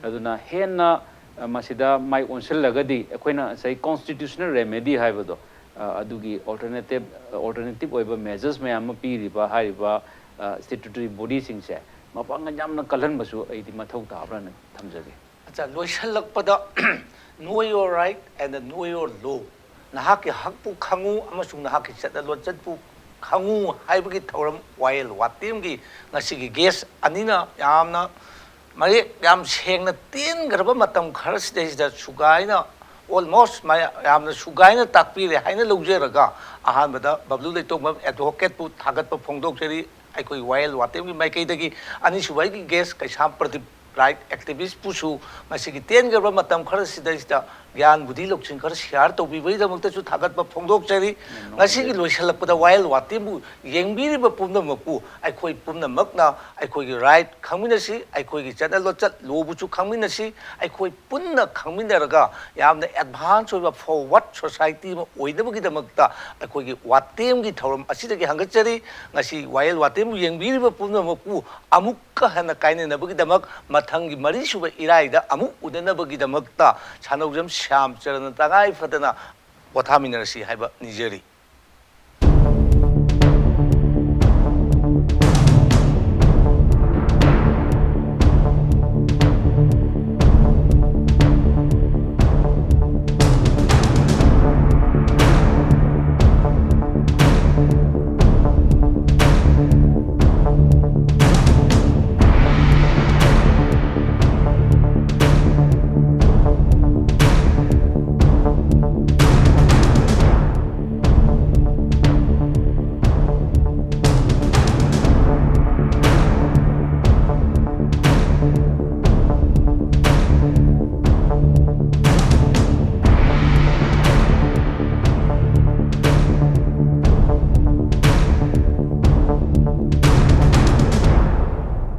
ꯑꯗꯨꯅ ꯍꯦꯟꯅ ꯃꯁꯤꯗ ꯃꯥꯏ ꯑꯣꯟꯁꯤꯜꯂꯒꯗꯤ ꯑꯩꯈꯣꯏꯅ ꯉꯁꯥꯏ ꯀꯣꯟꯁꯇꯤꯇ꯭ꯌꯨꯁꯅꯦꯜ ꯔꯦꯃꯦꯗꯤ ꯍꯥꯏꯕꯗꯣ, ꯑꯗꯨꯒꯤ ꯑꯜꯇꯔꯅꯦꯇꯤꯞ ꯑꯜꯇꯔꯅꯦꯇꯤꯞ ꯑꯣꯏꯕ ꯃꯦꯖꯔꯁ ꯃꯌꯥꯝ ꯑꯃ ꯄꯤꯔꯤꯕ ꯍꯥꯏꯔꯤꯕ ꯁ꯭ꯇꯦꯇꯨꯇꯔꯤ ꯕꯣꯗꯤꯁꯤꯡꯁꯦ ꯃꯄꯥꯡꯒꯜ ꯌꯥꯝꯅ ꯀꯜꯍꯟꯕꯁꯨ ꯑꯩꯗꯤ ꯃꯊꯧ ꯇꯥꯕ꯭ꯔꯥꯅ ꯊꯝꯖꯒꯦ꯫ ꯑꯠꯆꯥ, ꯂꯣꯏꯁꯤꯜꯂꯛꯄꯗ, Know your right and know your law꯫ ꯅꯍꯥꯛꯀꯤ ꯍꯛꯄꯨ ꯈꯪꯉꯨ ꯑꯃꯁꯨꯡ ꯅꯍꯥꯛꯀꯤ ꯆꯠꯅ ꯂꯣꯟꯆꯠꯄꯨ ꯈꯪꯉꯨ ꯍꯥꯏꯕꯒꯤ ꯊꯧꯔꯝ ꯋꯥꯌꯦꯜ ꯋꯥꯇꯦꯝꯒꯤ ꯉꯁꯤꯒꯤ ꯒꯦꯁ ꯑꯅꯤꯅ ꯌꯥꯝꯅ ꯃꯌꯦꯛ ꯌꯥꯝ ꯁꯦꯡꯅ ꯇꯦꯟꯈ꯭ꯔꯕ ꯃꯇꯝ ꯈꯔꯁꯤꯗꯩꯁꯤꯗ ꯁꯨꯒꯥꯏꯅ, almost ꯃꯌꯥ-, ꯌꯥꯝꯅ ꯁꯨꯒꯥꯏꯅ ꯇꯥꯛꯄꯤꯔꯦ ꯍꯥꯏꯅ ꯂꯧꯖꯔꯒ, ꯑꯍꯥꯟꯕꯗ ꯕꯕ꯭ꯂꯨ ꯂꯩꯇꯣꯡꯕꯝ ꯑꯦꯗꯚꯣꯀꯦꯠꯄꯨ ꯊꯥꯒꯠꯄ ꯐꯣꯡꯗꯣꯛꯆꯔꯤ ꯑꯩꯈꯣꯏ ꯋꯥꯌꯦꯜ ꯋꯥꯇꯦꯝꯒꯤ ꯃꯥꯏꯀꯩꯗꯒꯤ꯫ ꯑꯅꯤꯁꯨꯕ ꯑꯩꯒꯤ ꯒꯦꯁ ꯀꯩꯁꯥꯝ ꯄ꯭ꯔꯗꯤꯞ, ꯔꯥꯏꯠ ꯑꯦꯛꯇꯤꯚꯤꯁꯄꯨꯁꯨ ꯉꯁꯤꯒꯤ ꯇꯦꯟꯈ꯭ꯔꯕ ꯃꯇꯝ ꯈꯔꯁꯤꯗꯩꯁꯤꯗ ꯒ꯭ꯌꯥꯟ ꯕꯨꯙꯤ ꯂꯧꯁꯤꯡ ꯈꯔ ꯁꯤꯌꯥꯔ ꯇꯧꯕꯤꯕꯒꯤꯗꯃꯛꯇꯁꯨ ꯊꯥꯒꯠꯄ ꯐꯣꯡꯗꯣꯛꯆꯔꯤ꯫ ꯉꯁꯤꯒꯤ ꯂꯣꯏꯁꯤꯜꯂꯛꯄꯗ ꯋꯥꯌꯦꯜ ꯋꯥꯇꯦꯝꯕꯨ ꯌꯦꯡꯕꯤꯔꯤꯕ ꯄꯨꯝꯅꯃꯛꯄꯨ ꯑꯩꯈꯣꯏ ꯄꯨꯝꯅꯃꯛꯅ ꯑꯩꯈꯣꯏꯒꯤ ꯔꯥꯏꯠ ꯈꯪꯃꯤꯟꯅꯁꯤ, ꯑꯩꯈꯣꯏꯒꯤ ꯆꯠꯅ ꯂꯣꯟꯆꯠ ꯂꯣꯕꯨꯁꯨ ꯈꯪꯃꯤꯟꯅꯁꯤ, ꯑꯩꯈꯣꯏ ꯄꯨꯟꯅ ꯈꯪꯃꯤꯟꯅꯔꯒ ꯌꯥꯝꯅ ꯑꯦꯗꯚꯥꯟꯁ ꯑꯣꯏꯕ ꯐꯣꯔꯋꯥꯔꯗ ꯁꯣꯁꯥꯏꯇꯤ ꯑꯃ ꯑꯣꯏꯅꯕꯒꯤꯗꯃꯛꯇ ꯑꯩꯈꯣꯏꯒꯤ ꯋꯥꯇꯦꯝꯒꯤ ꯊꯧꯔꯝ ꯑꯁꯤꯗꯒꯤ ꯍꯪꯒꯠꯆꯔꯤ꯫ ꯉꯁꯤ ꯋꯥꯌꯦꯜ ꯋꯥꯇꯦꯝꯕꯨ ꯌꯦꯡꯕꯤꯔꯤꯕ ꯄꯨꯝꯅꯃꯛꯄꯨ ꯑꯃꯨꯛꯀ ꯍꯟꯅ ꯀꯥꯏꯅꯅꯕꯒꯤꯗꯃꯛ, ꯃꯊꯪꯒꯤ ꯃꯔꯤꯁꯨꯕ ꯏꯔꯥꯏꯗ ꯑꯃꯨꯛ ꯎꯅꯅꯕꯒꯤꯗꯃꯛꯇ ꯁꯥꯅꯧꯖꯝ ꯁ꯭ꯌꯥꯝꯆꯔꯟꯅ ꯇꯉꯥꯏ ꯐꯗꯅ ꯄꯣꯊꯥꯃꯤꯟꯅꯔꯁꯤ ꯍꯥꯏꯕ ꯅꯤꯖꯔꯤ꯫